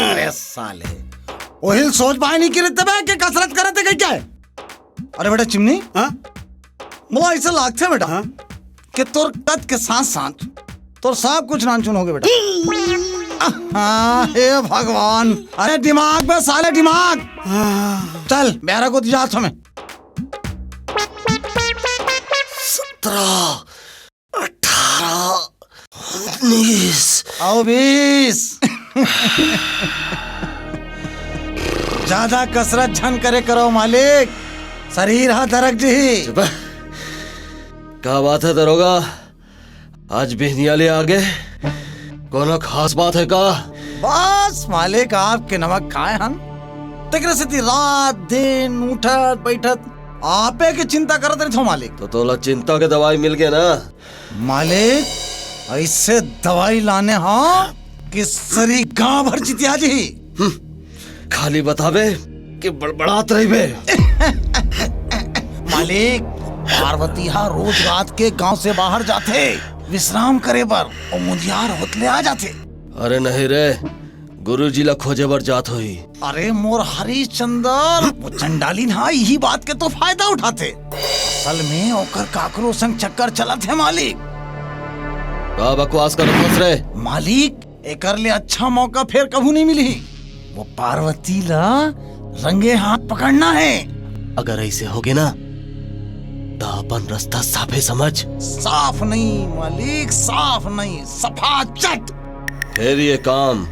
अरे साले, ओहिल सोच पाए नइ किरिस ते बे के कसरत करत हे कहिके? अरे बेटा चिमनी, हाँ? मोला अइसे लागथे बेटा, हाँ? कि तोर कद के साथ साथ तोर सब कुछ नानचुन हो गे बेटा। हाँ, हे भगवान, अरे दिमाग बे साले, दिमाग। हाँ। चल, बेरा कोती जात हों मैं। सत्रह, अठारह, उन्नीस। अउ बीस। जादा कसरत झन करे करो मालिक, शरीर हा दरक जही। चुप। का बात हे दरोगा, आज बिहनिया ले आगे, कोनो खास बात हे का? बस मालिक, आपके नमक खाए हन, तेकरे सेती रात दिन उठत बैठत आपे के चिंता करत रहिथों मालिक। तो तोला चिंता के दवाई मिल गे ना? मालिक, अइसे दवाई लाने हों कि सरी गांव भर चितिया जही। हम्म, खाली बताबे कि बड़बड़ात रहिबे। मालिक, पार्वती हा रोज रात के गांव से बाहर जाथे विश्राम करे बर, अउ मुंधियार होत ले आ जाथे। अरे नहीं रे, गुरुजी ला खोजे बर जात होही। अरे मोर हरिश्चंदर, वो चंडालिन हा इही बात के तो फायदा उठाथे। असल में ओकर काकरो संग चक्कर चलत हे मालिक। का बकवास करत हस रे? मालिक, एकर ले अच्छा मौका फेर कभू नइ मिलही। वो पार्वती ला रंगे हाथ पकड़ना है। अगर ऐसे होगे ना, तो अपन रास्ता साफे समझ। साफ नहीं मालिक, साफ नहीं, सफाचट। फिर ये काम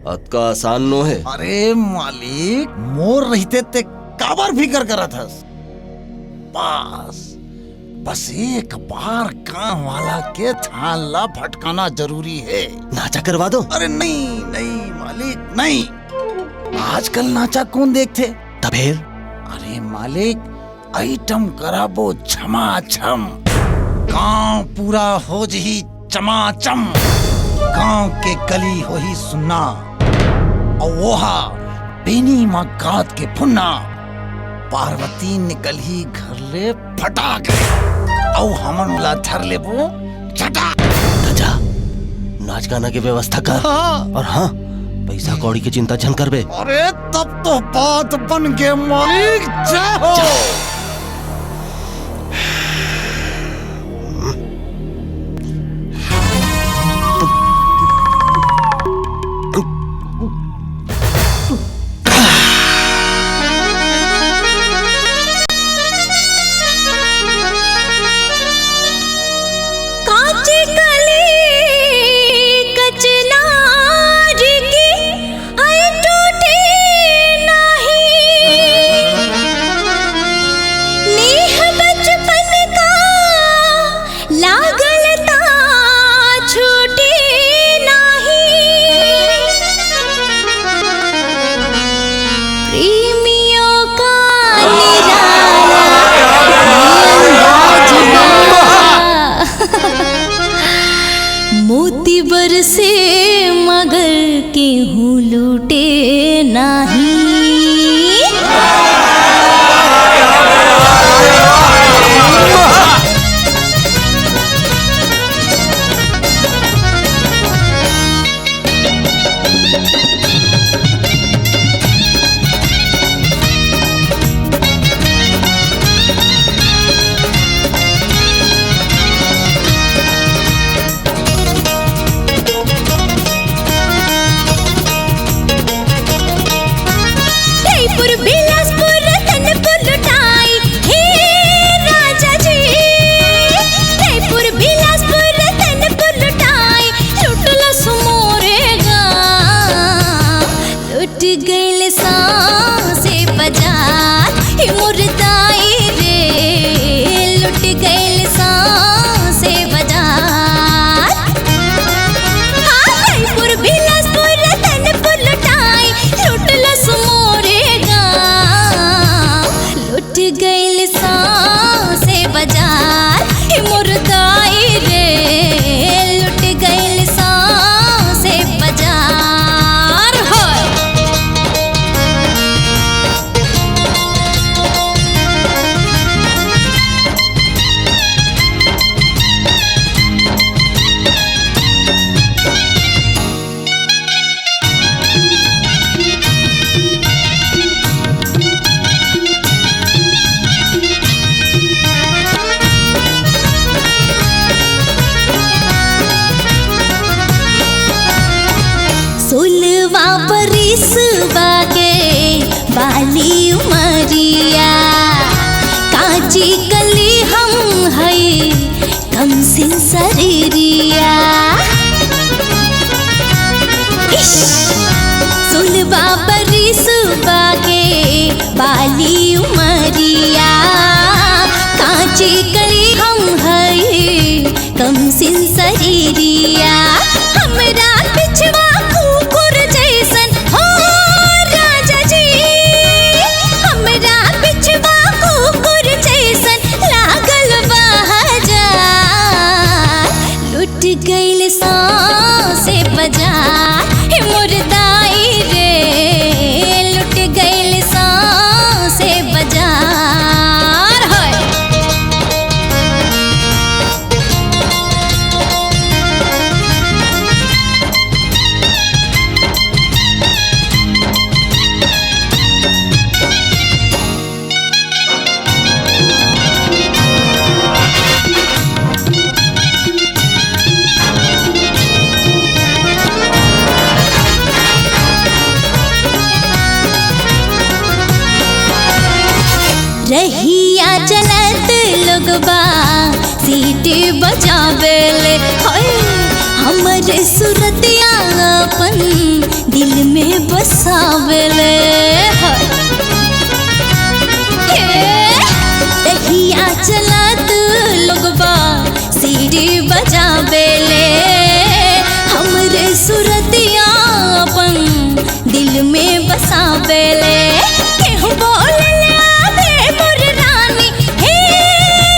अतका आसान नो हे। अरे मालिक, मोर रहिते ते काबर फिकर करत हस? बस, बस एक बार गांव वाला के ध्यान ला भटकाना जरूरी हे। नाचा करवा दो। अरे नहीं, नहीं मालिक, नहीं। आजकल नाचा कौन देखथे? तभेर? अरे मालिक, आइटम कराबो झमाझम। गांव पूरा हो जही चमाचम। गांव के गली होही सुन्ना। अउ ओहा बेनी म गात के फुन्ना। पार्वती निकलही घर ले फटाक ले। अउ हमन ओला धर लेबो झटाक। त जा, नाच गाना के व्यवस्था कर। हाँ। और हाँ, पैसा कौड़ी के चिंता झन करबे। अरे तब तो बात बन गे मालिक, जय हो। कांची कली कचनार की अई टूटे नाही। नेह बचपन का लागल ता छूटे नाही। प्रेमियों का निराला अंदाज बा। मोती बरसे मगर केहू लूटे नाही। रायपुर, बिलासपुर, रतनपुर लुटाई, हे राजा जी। रायपुर, बिलासपुर, रतनपुर लुटाई, लुटलस मोरे गाँव। लुट गइल सौंसे बाजार, हे मोर दाई रे, लुट गइल सौंसे बाजार। हाँ, रायपुर, बिलासपुर, रतनपुर लुटाई, लुटलस मोरे गाँव। लुट गइल सौंसे बाजार, हे मोर दाई रे, लुट गइल सौंसे बाजार। होय। सोलवा बरिसवा के बाली उमरिया, कांची कली हम हई कमसिन सरीरिया। इश! सोलवा बरिसवा के बाली उमरिया, कांची कली हम हई कमसिन सरीरिया। हमरा पिछवा कुकुर जैसन हो राजा जी, हमरा पिछवा कुकुर जैसन लागल बा हजार। लुट गइल सौंसे बाजार, हे मोर दाई रहिया चलत लोगबा सीटी बजावेले, होय, हमर सुरतिया अपन दिल में बसावेले, होय। ए, रहिया चलत लोगबा सीटी बजावेले, हमर सुरतिया अपन दिल में बसावेले। केहू बोलेले आवे मोर रानी, हे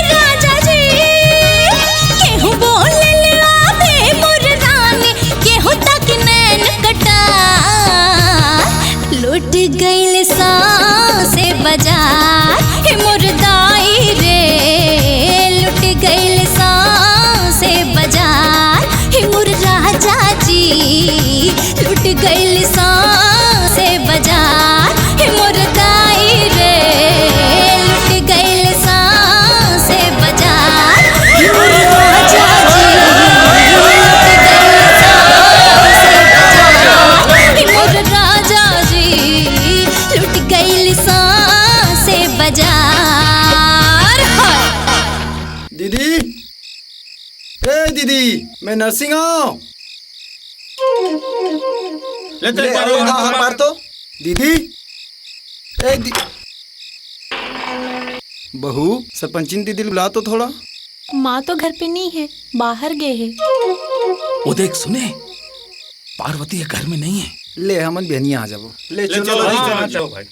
राजा जी। केहू बोलेले आवे मोर रानी, केहू तक नैन कटार। लुट गइल सौंसे बाजार, हे मोर दाई रे। लुट गइल सौंसे बाजार, हे मोर राजा जी। लुट गइल सौंसे बाजार, हे मोर दाई रे। लुट गइल सौंसे बाजार, हे मोर राजा जी। लुट गइल सौंसे बाजार, हे मोर राजा जी। लुट गइल सौंसे बाजार। दीदी, ए दीदी, मैं नरसिंह हूँ। ले, ले, एक बार और, और, हाँ, हाँ, मार। मार तो। दीदी, ए दी-, बहू, सरपंचिन दीदी ल बुला तो थोड़ा। माँ तो घर पे नहीं है, बाहर गए है। वो देख सुने, पार्वती ये घर में नहीं है। ले, हमन बिहनिया आ जाबो। ले, ले, चलो चलो, भाई, हाँ, चलो, हाँ, चलो। चलो भाई।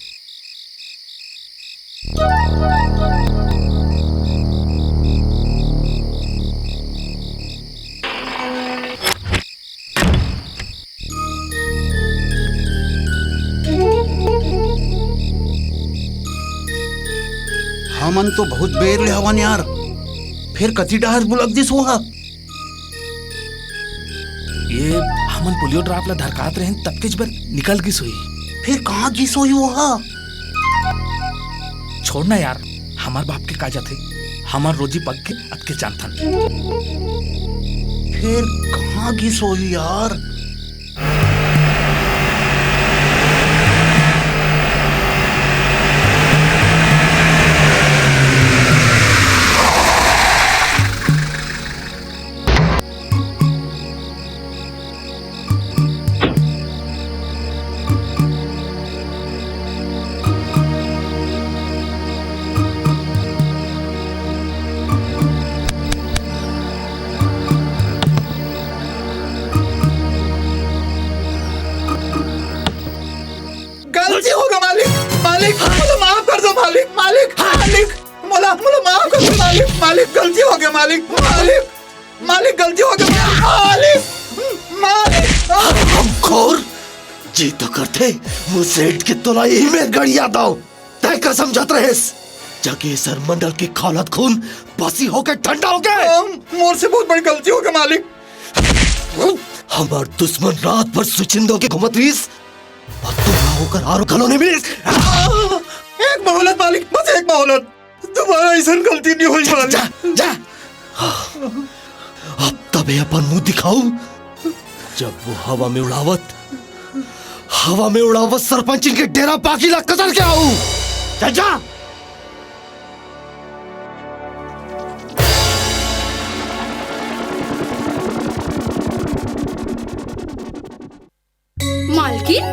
हमन तो बहुत बेर ले हवन यार, फेर कति डहर बुलक दिस वो ह? ये हमन पोलियो ड्राप ला धरकात रहेन, ततकेच बर निकल गिस होही। फेर कहाँ गिस होही वो ह? छोड़ ना यार, हमर बाप के का जाथे, हमर रोजी पग के अतके जानथन। फेर कहाँ गिस होही यार? गलती हो गे मालिक, मालिक, मोला माफ कर दो मालिक, मालिक, मालिक, मोला, मोला माफ कर दो मालिक, मालिक, गलती हो गे मालिक, मालिक, मालिक, गलती हो गे मालिक, मालिक। हरामखोर, जी तो करथे, मुझे इनके तोला इही में गड़िया दो। तय का समझत रहेस? जाके सर मंडल के खौलत खून बासी होके ठंडा होके। हम, मोर से बहुत बड़ी गलती हो गे मालिक। हमार दुश्मन रात भर सुचिंदो के घूमत रहिस, अउ तोला ओकर आरो घलो नहीं मिलिस। एक मोहलत मालिक, बस एक मोहलत, दोबारा अइसन गलती नहीं होई मालिक। जा, जा। अब तबे अपन मुंह दिखाऊ, जब वो हवा में उड़ावत, हवा में उड़ावत सरपंचिन के डेरा बागी ला कतर के आऊ। चल जा। मालकिन,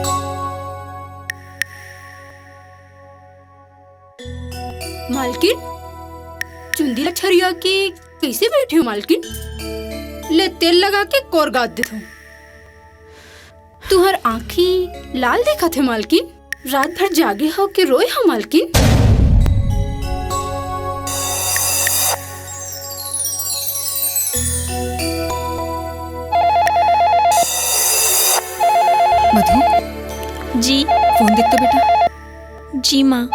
मालकिन, चुंदी ला छरिया के कइसे बैठे हो मालकिन? ले तेल लगा के कोरगात देथों। तुहर आँखी लाल दिखत हे मालकिन। रात भर जागे हो के रोए हो मालकिन? मधु, जी। फोन देख तो बेटा। जी माँ।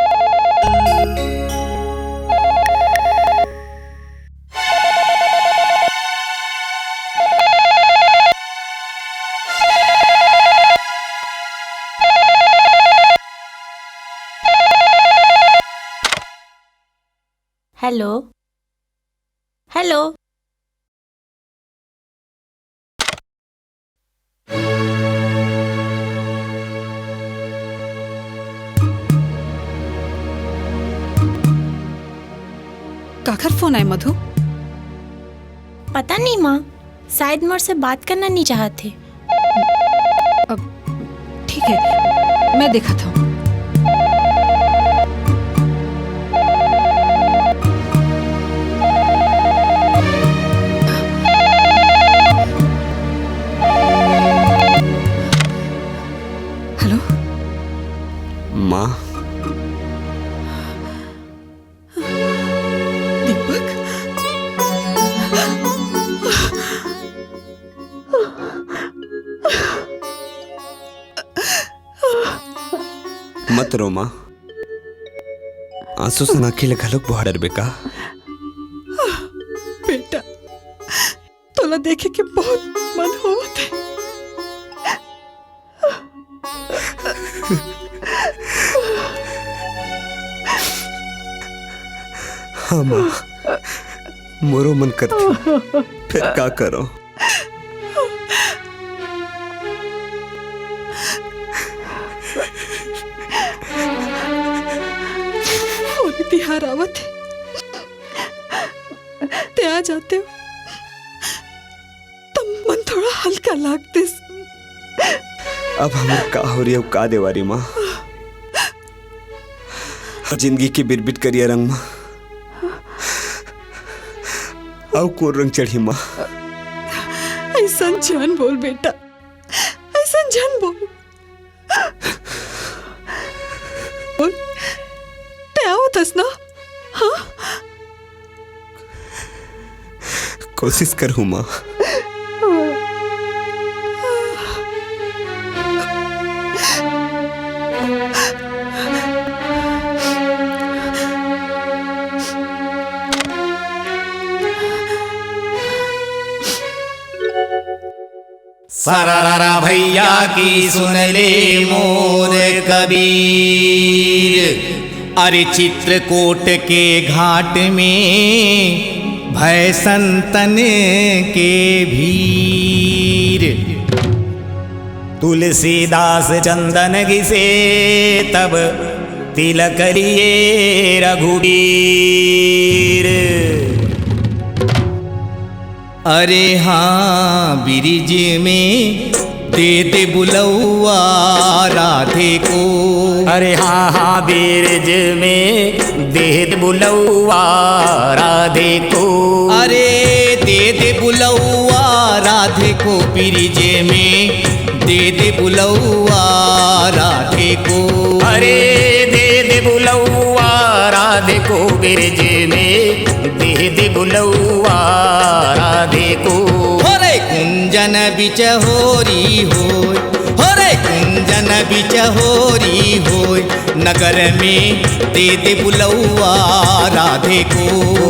Hello, hello. कर फोन आए मधु? पता नहीं माँ, शायद मोर से बात करना नहीं चाहत हे। अब ठीक है, मैं देखत हूँ। हेलो। माँ। दीपक। मत रो माँ, आंसू संग आँखी ल घलोक बोहा डरबे का? बेटा, तोला देखे के बहुत मन होवत हे। हाँ माँ, मोरो मन करथे, फेर का करो? होली तिहार आवत हे, ते आ जाते हो। त मन थोड़ा हल्का लागतिस। अब हमर का होरी अउ का देवारी माँ? जिंदगी के बिरबिट करिया रंग मा अउ कोन रंग चढ़ही माँ? अइसन झन बोल बेटा, अइसन झन बोल। बोल, ते आवत हस ना? हाँ? कोशिश करहूँ माँ। सरारा भैया की सुन ले मोर कबीर। अरे चित्रकूट के घाट में भय संतन के भीड़। तुलसीदास चंदन घिसे तब तिलक लिए रघुबीर। अरे हाँ, बिरिज में दे दे बुलौआ राधे को। अरे हाँ, हाँ, बिरिज में दे दे बुलौआ राधे को। अरे दे दे बुलौआ राधे को, बिरिज में दे दे बुलौआ राधे को। अरे दे दे बुलौआ राधे को, बिरिज में दे दे बुलौआ राधे को। हो रे कुंजन बिच होरी होय, हो रे कुंजन बिच होरी होय, नगर में दे दे बुलौआ राधे को।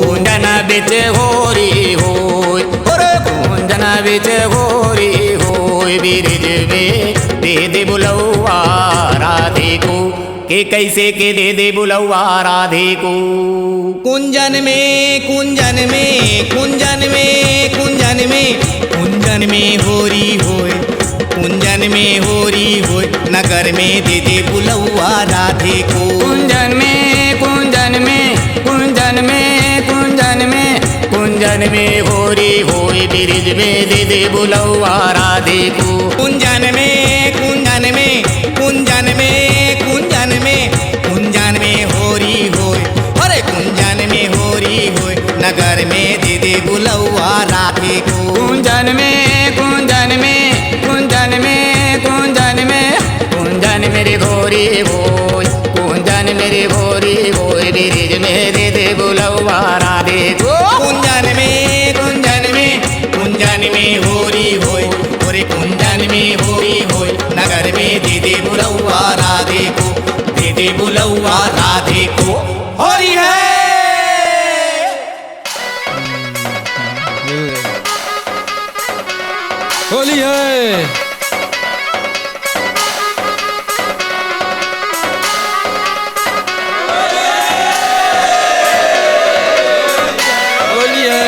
कुंजन बिच होरी होय, हो रे कुंजन बिच होरी होय, बिरिज में दे दे बुलौआ राधे को। के कैसे के दे दे बुलौआ राधे को। कुंजन में, कुंजन में, कुंजन में, कुंजन में, कुंजन में होरी होय, कुंजन में होरी होय, नगर में दे दे बुलौआ राधे को। कुंजन में, कुंजन में, कुंजन में, कुंजन में, कुंजन में होरी होय, बिरिज में दे दे बुलौआ राधे को। कुंजन में, कुंजन में, कुंजन में, कुंजन में, कुंजन में होरी होय, अरे कुंजन में होरी होय, नगर में दे दे बुलौआ राधे को। कुंजन में, कुंजन में, कुंजन में, कुंजन में, कुंजन मेरे होरी होय, कुंजन मेरे होरी होय, बिरिज में दे दे बुलौआ राधे को। कुंजन में, कुंजन में, कुंजन में होरी होय, अरे कुंजन में होरी होय, नगर में दे दे बुलौआ राधे को, दे दे बुलौआ राधे को। होरी है। होली है। होली है।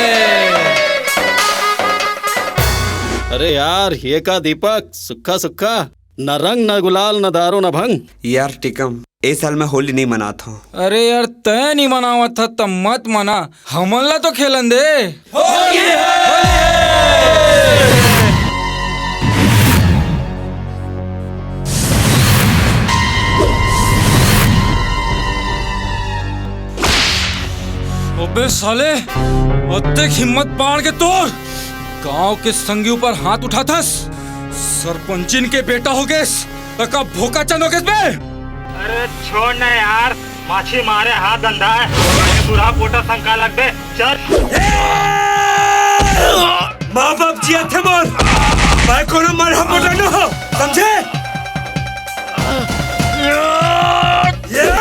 अरे यार, ये का दीपक, सुक्खा सुक्खा। न रंग, न गुलाल, न दारू, न भंग। यार टिकम, ए साल मैं होली नहीं मनात हूँ। अरे यार, तय नहीं मनावत था, तब मत मना, हमन ला तो खेलन दे। अबे साले, अतेक हिम्मत बाढ़ के तोर गांव के संगी ऊपर हाथ उठाथस? सरपंचिन के बेटा हो गेस, त का भोका चंद हो गेस बे? अरे छोड़ ना यार, माछी मारे हाथ गंदा है। ये बुरा पोटा शंका लग बे, चल। माँ बाप जिया थे मोर, मैं कोनो मरहा पोटा न हो, समझे? ये, ये।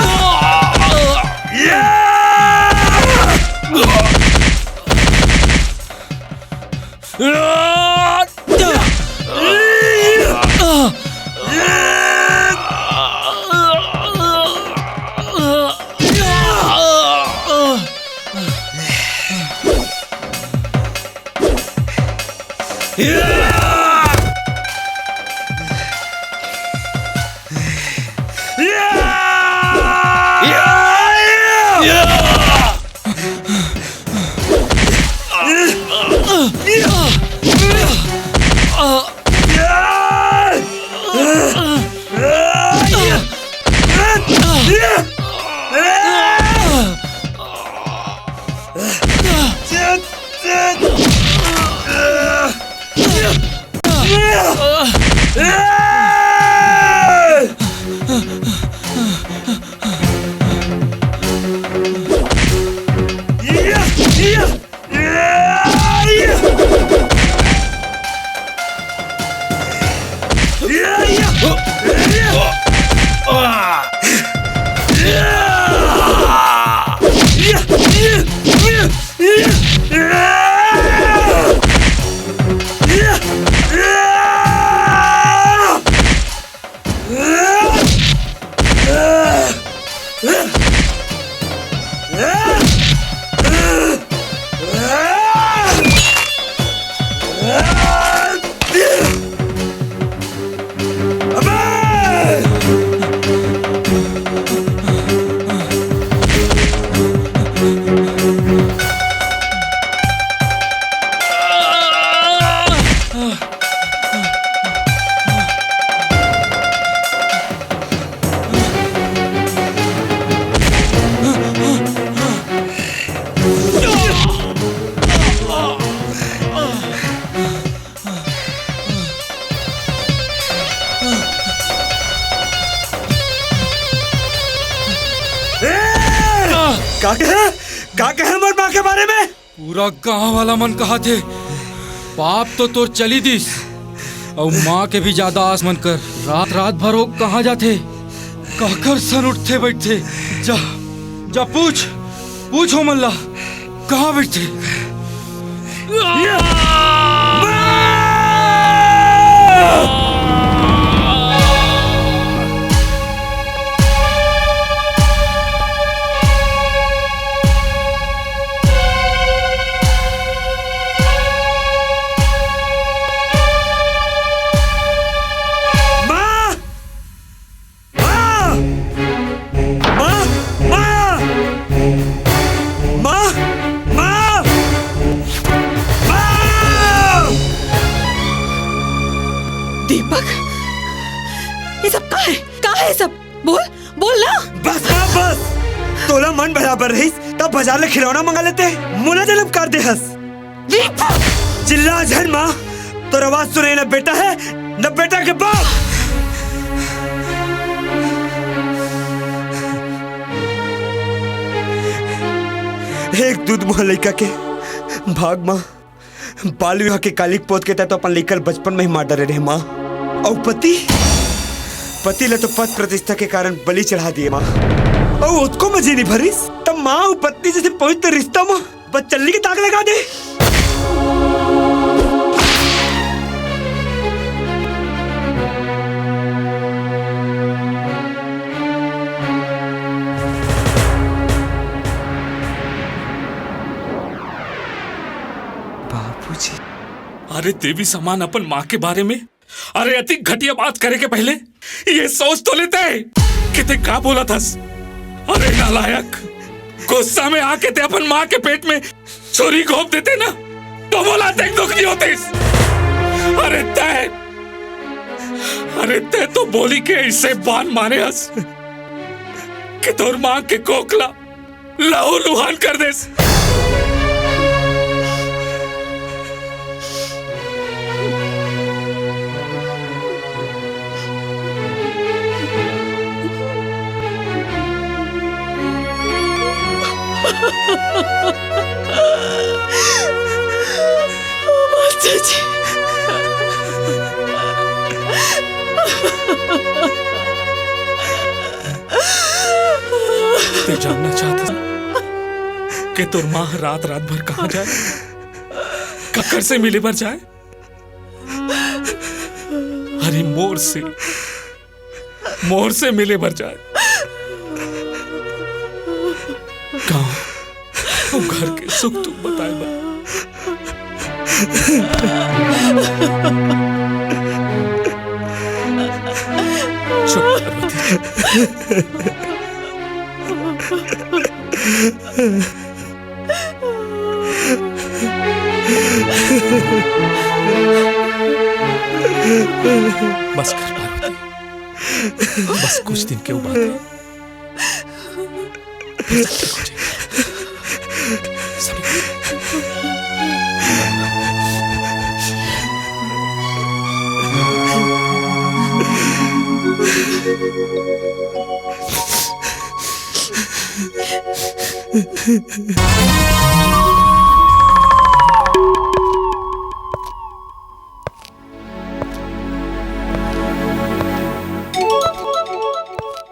का कहे? का कहे मोर माँ के बारे में? पूरा गांव वाला मन कहा थे, बाप तो तोर चली दिस, अउ माँ के भी ज्यादा आस मन कर। रात रात भर वो कहाँ जाथे, काकर सन उठथे बैठथे? जा, जा पूछ, पूछ ओमन ला, कहाँ बैठथे? माँ! माँ! माँ! माँ! माँ! माँ! माँ! दीपक, ये सब का है? का है ये सब? बोल, बोल ना। बस माँ, बस। तोला मन भराबर रहिस, तब बाजार ले खिलौना मंगा लेते। मोला जलम कर दे हस। चिल्ला झन माँ, तोर आवाज सुने न बेटा है, न बेटा के बाप। एक दूध मुहा लइका के भाग माँ, बाल विवाह के कालिक पोत के तैं तो अपन लइका ल बचपन में ही मार डरे रहे माँ। अउ पति, पति ल तो पद प्रतिष्ठा के कारण बलि चढ़ा दिए माँ। अउ ओतको में जी नइ भरिस, तब माँ अउ पत्नी जैसे पवित्र रिश्ता माँ बच्चल्ली के दाग लगा दे। बाबूजी। अरे देवी समान अपन माँ के बारे में अरे, अतिक घटिया बात करे के पहले ये सोच तो लेते हैं कि ते का बोलत हस। अरे नालायक, गुस्सा में आके ते अपन माँ के पेट में छुरी घोंप देते ना, तो मोला अतिक दुख नहीं होतिस। अरे ते, अरे ते तो बोली के ऐसे बान मारे हस कि तोर माँ के कोख ला लहू लुहान कर देस। माता जी। ते जानना चाहत हस कि तोर माँ रात रात भर कहाँ जाए, ककर से मिले बर जाए? अरे मोर से, मोर से मिले बर जाए। गाँव अउ घर के सुख दुख बताए बर। चुप, पार्वती, चुप। बस कर पार्वती, बस कुछ दिन के वो बात है।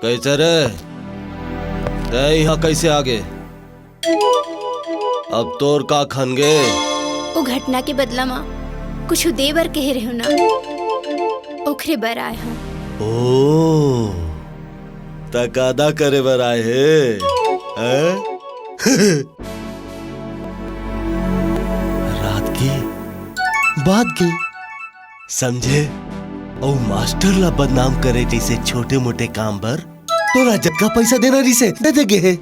कैसे रे? तै इहाँ कैसे आगे? अब तोर का खन गे? ओ घटना के बदला म कुछु दे बर कहे रेहेव ना, ओखरे बर आए हंव। ओ, तकादा करे बर आए हे, हैं? रात के बात के समझे, अउ मास्टर ला बदनाम करे जैसे छोटे मोटे काम बर तोला जतका पैसा देना रिसे, दे दे गे हे।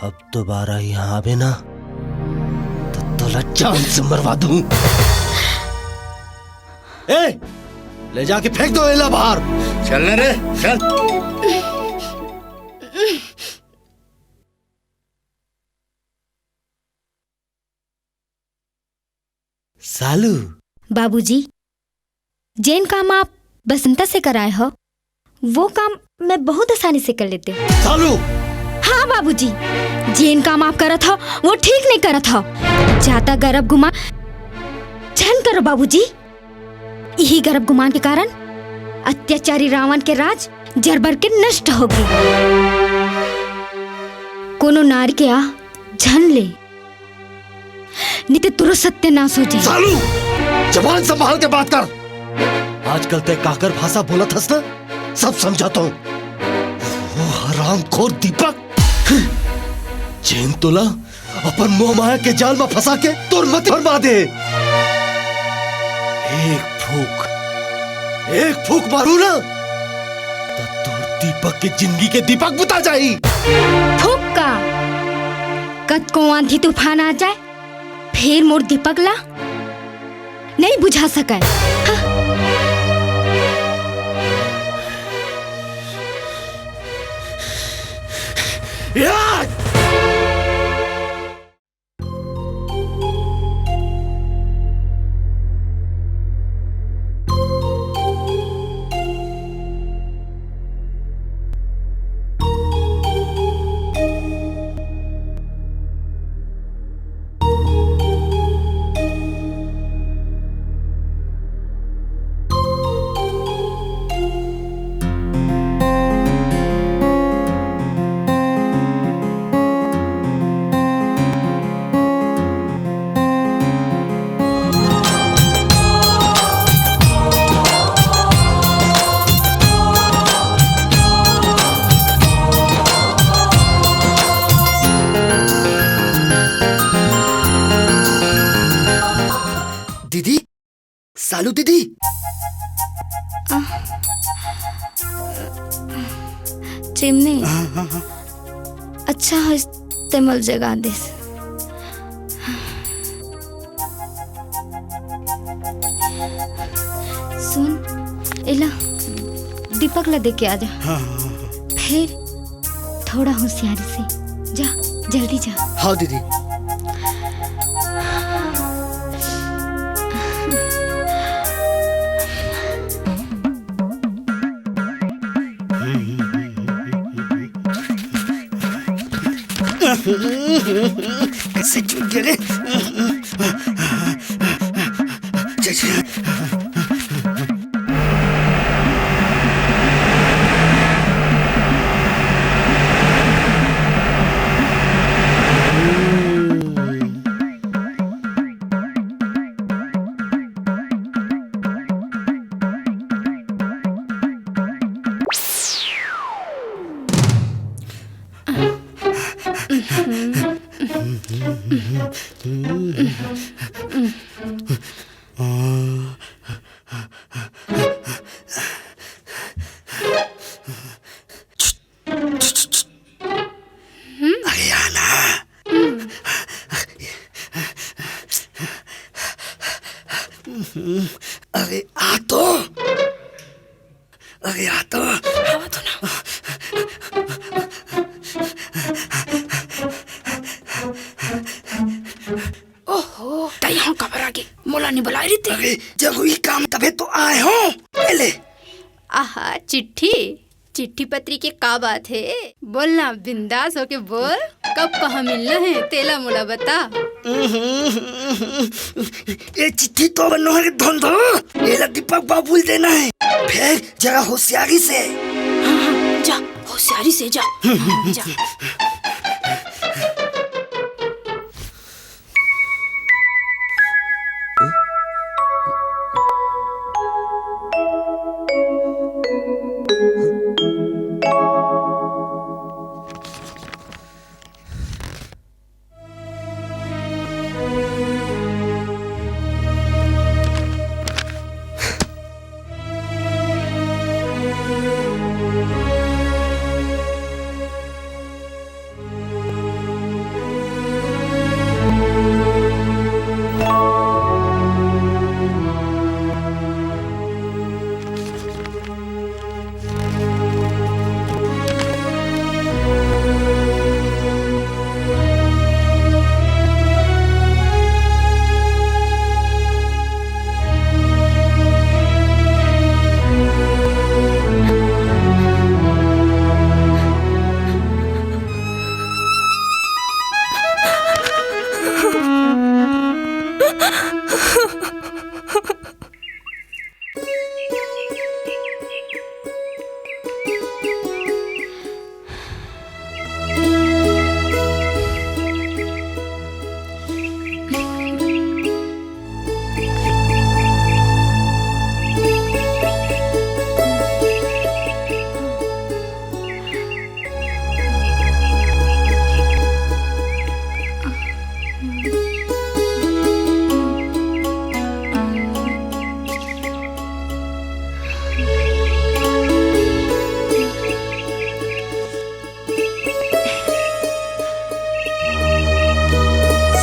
अब दोबारा यहाँ आबे ना, तो तोला जान से मरवा दूं। ए, ले जाके फेंक दो एला बाहर। चल ना रे, चल। सालू। बाबूजी, जेन काम आप बसंता से कराए हो, वो काम मैं बहुत आसानी से कर लेते हूँ। सालू! हाँ बाबूजी, जेन काम आप करत हो, वो ठीक नहीं करत हो। जादा गरब गुमान झन करो बाबूजी। इही गरब गुमान के कारण अत्याचारी रावण के राज जरबर के नष्ट हो गे। कोनो नारी के आह झन ले, नहीं तो तुरंत सत्यानाश हो जाए। सालू, जबान संभाल के बात कर। आजकल तै काकर भाषा बोलत हस ना, सब समझाता हूँ। वो हरामखोर दीपक, जेन तोला अपन मोह माया के जाल में फंसा के तोर मति भरमा दे। एक फूंक, एक फूंक मारू ना, त तोर दीपक के जिंदगी के दीपक बुता जाही। फूंक का? कतको आंधी तूफान आ जाए, फेर मोर दीपक ला नहीं बुझा सकय। हाँ। या! अलू दीदी। चिमनी। हाँ, हाँ, हाँ। अच्छा होइस ते मोला जगा देस। सुन, एला दीपक ला दे के आ जा। हाँ, हाँ, हाँ, हाँ। फिर थोड़ा होशियारी से जा, जल्दी जा। हाँ दीदी। कैसे छूट गया रे? चल, चल। अरे आना। अरे आ तो। अरे आ तो। आवा तो ना। ओहो, तै यहाँ काबर आ गे? मोला नहीं बुलाए रहिते। अरे, जरूरी काम तभे तो आए हो। ले ले। आहा, चिट्ठी। चिट्ठी पत्री के का बात हे? बोल ना, बिंदास होके बोल। कब कहाँ मिलना हे, तेला मोला बता। ये चिट्ठी तो बनोहर के धंधा, एला दीपक बाबू ल देना हे। फिर जरा होशियारी से। हाँ, हाँ, जा, होशियारी से जा। जा।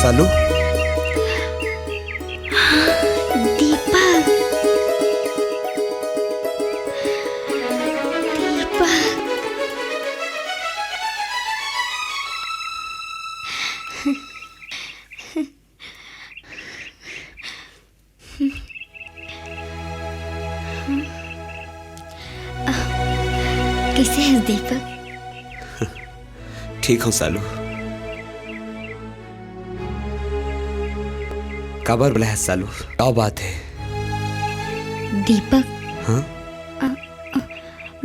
सालू। दीपक। दीपक। कइसे हस दीपक? ठीक हूँ सालू। काबर बुलाए हस सालू? का बात हे? दीपक। हाँ? अ, अ,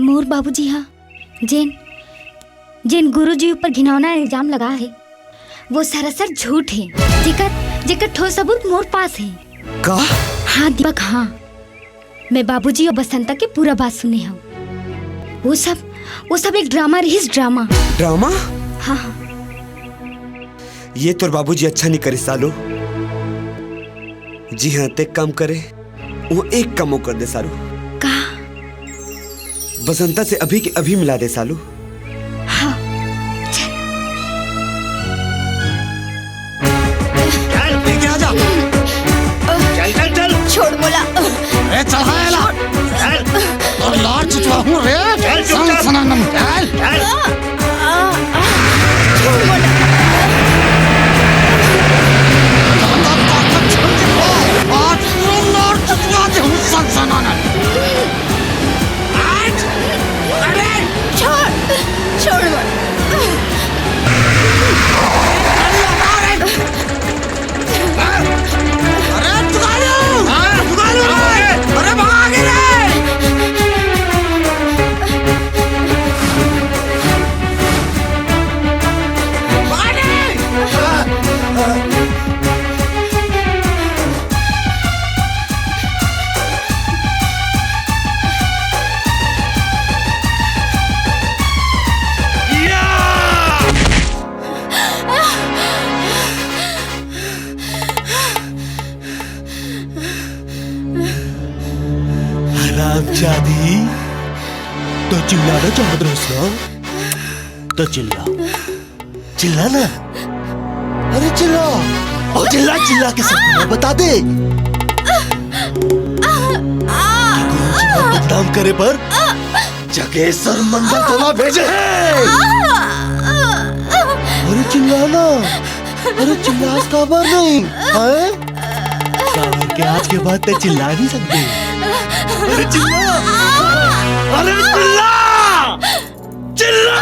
मोर बाबूजी हा जेन, जेन गुरुजी ऊपर घिनौना इल्जाम लगा हे, वो सरासर झूठ हे। जेकर, जेकर ठोस सबूत मोर पास हे। का? हाँ दीपक, हाँ। मैं बाबूजी और बसंता के पूरा बात सुने हूँ। वो सब, वो सब एक ड्रामा रहिस, ड्रामा। ड्रामा? हाँ, हाँ। ये तोर बाबूजी अच्छा नहीं करे सालू। जी हाँ, ते काम करे। वो एक काम और कर दे सालू। का? बसंता से अभी के अभी मिला दे सालू। हाँ, चल। चल, लेके आ जा। चल, चल, चल। छोड़ मोला। ए, चल, हाँ, एला। चल। और लार चुचवा हूँ रे। चल, चुपचाप। सन सनानन, चल। चल। आ, आ, आ, छोड़ मोला। आज पूरा लार चुचवा दे हूँ, सन सनानन। छोड़, छोड़ मत। अरे, तुगालू! हाँ, तुगालू रे! अरे, भाग रे! भाग रे! हरामजादी, तो चिल्लाना चाहत रहोस ना? तो चिल्ला, चिल्ला ना। अरे चिल्ला, और चिल्ला चिल्ला के सब बता दे। बदनाम करे पर जगेश्वर मंडल तोला भेजे हे। अरे चिल्ला ना, अरे चिल्लास काबर नहीं, हैं? काबर के आज के बाद ते चिल्ला नहीं सकते। अरे चिल्ला, अरे चिल्ला। चिल्ला!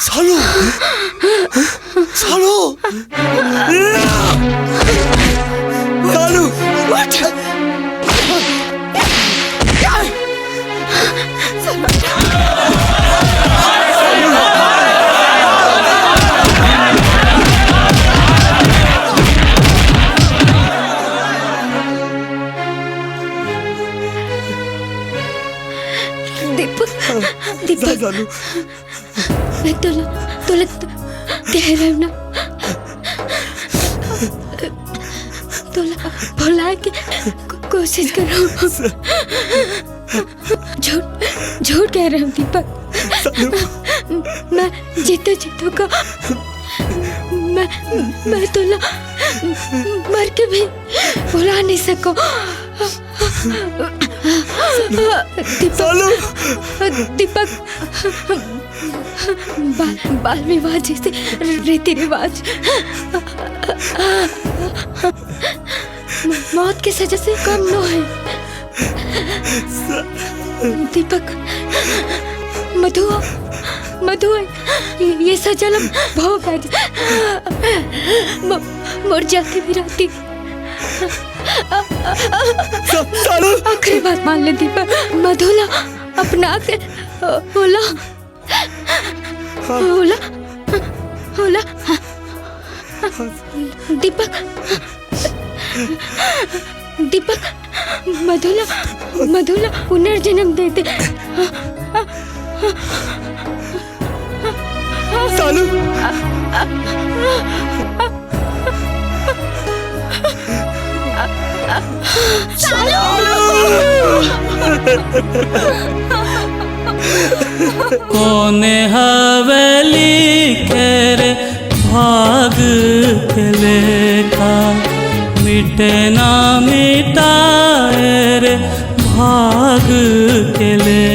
सालू, सालू, सालू, उठ। दीपक, दीपक। जा सालू। मैं तोला, तोला कह रहा हूँ ना, तोला भुला के को-, कोशिश करो। झूठ, झूठ कह रहा हूँ दीपक। मैं जीतो जीतो का, मैं, मैं तोला मर के भी भुला नहीं सको। दीपक, दीपक, बाल, बाल विवाह जैसे रीति रिवाज मौत के सजा से कम नो है। दीपक, मधु, मधु, ये सजा ला भोग आज। मो-, मोर जाति बिराती। आखिरी बात मान ले दीपक, मधु ला अपना से, ओला, ओला, ओला। दीपक, दीपक, मधु ला, मधु ला पुनर्जन्म दे दे। सालू। कोने हवे लिखे रे भाग के लेखा, मिटे ना मिटाए रे भाग के लेखा।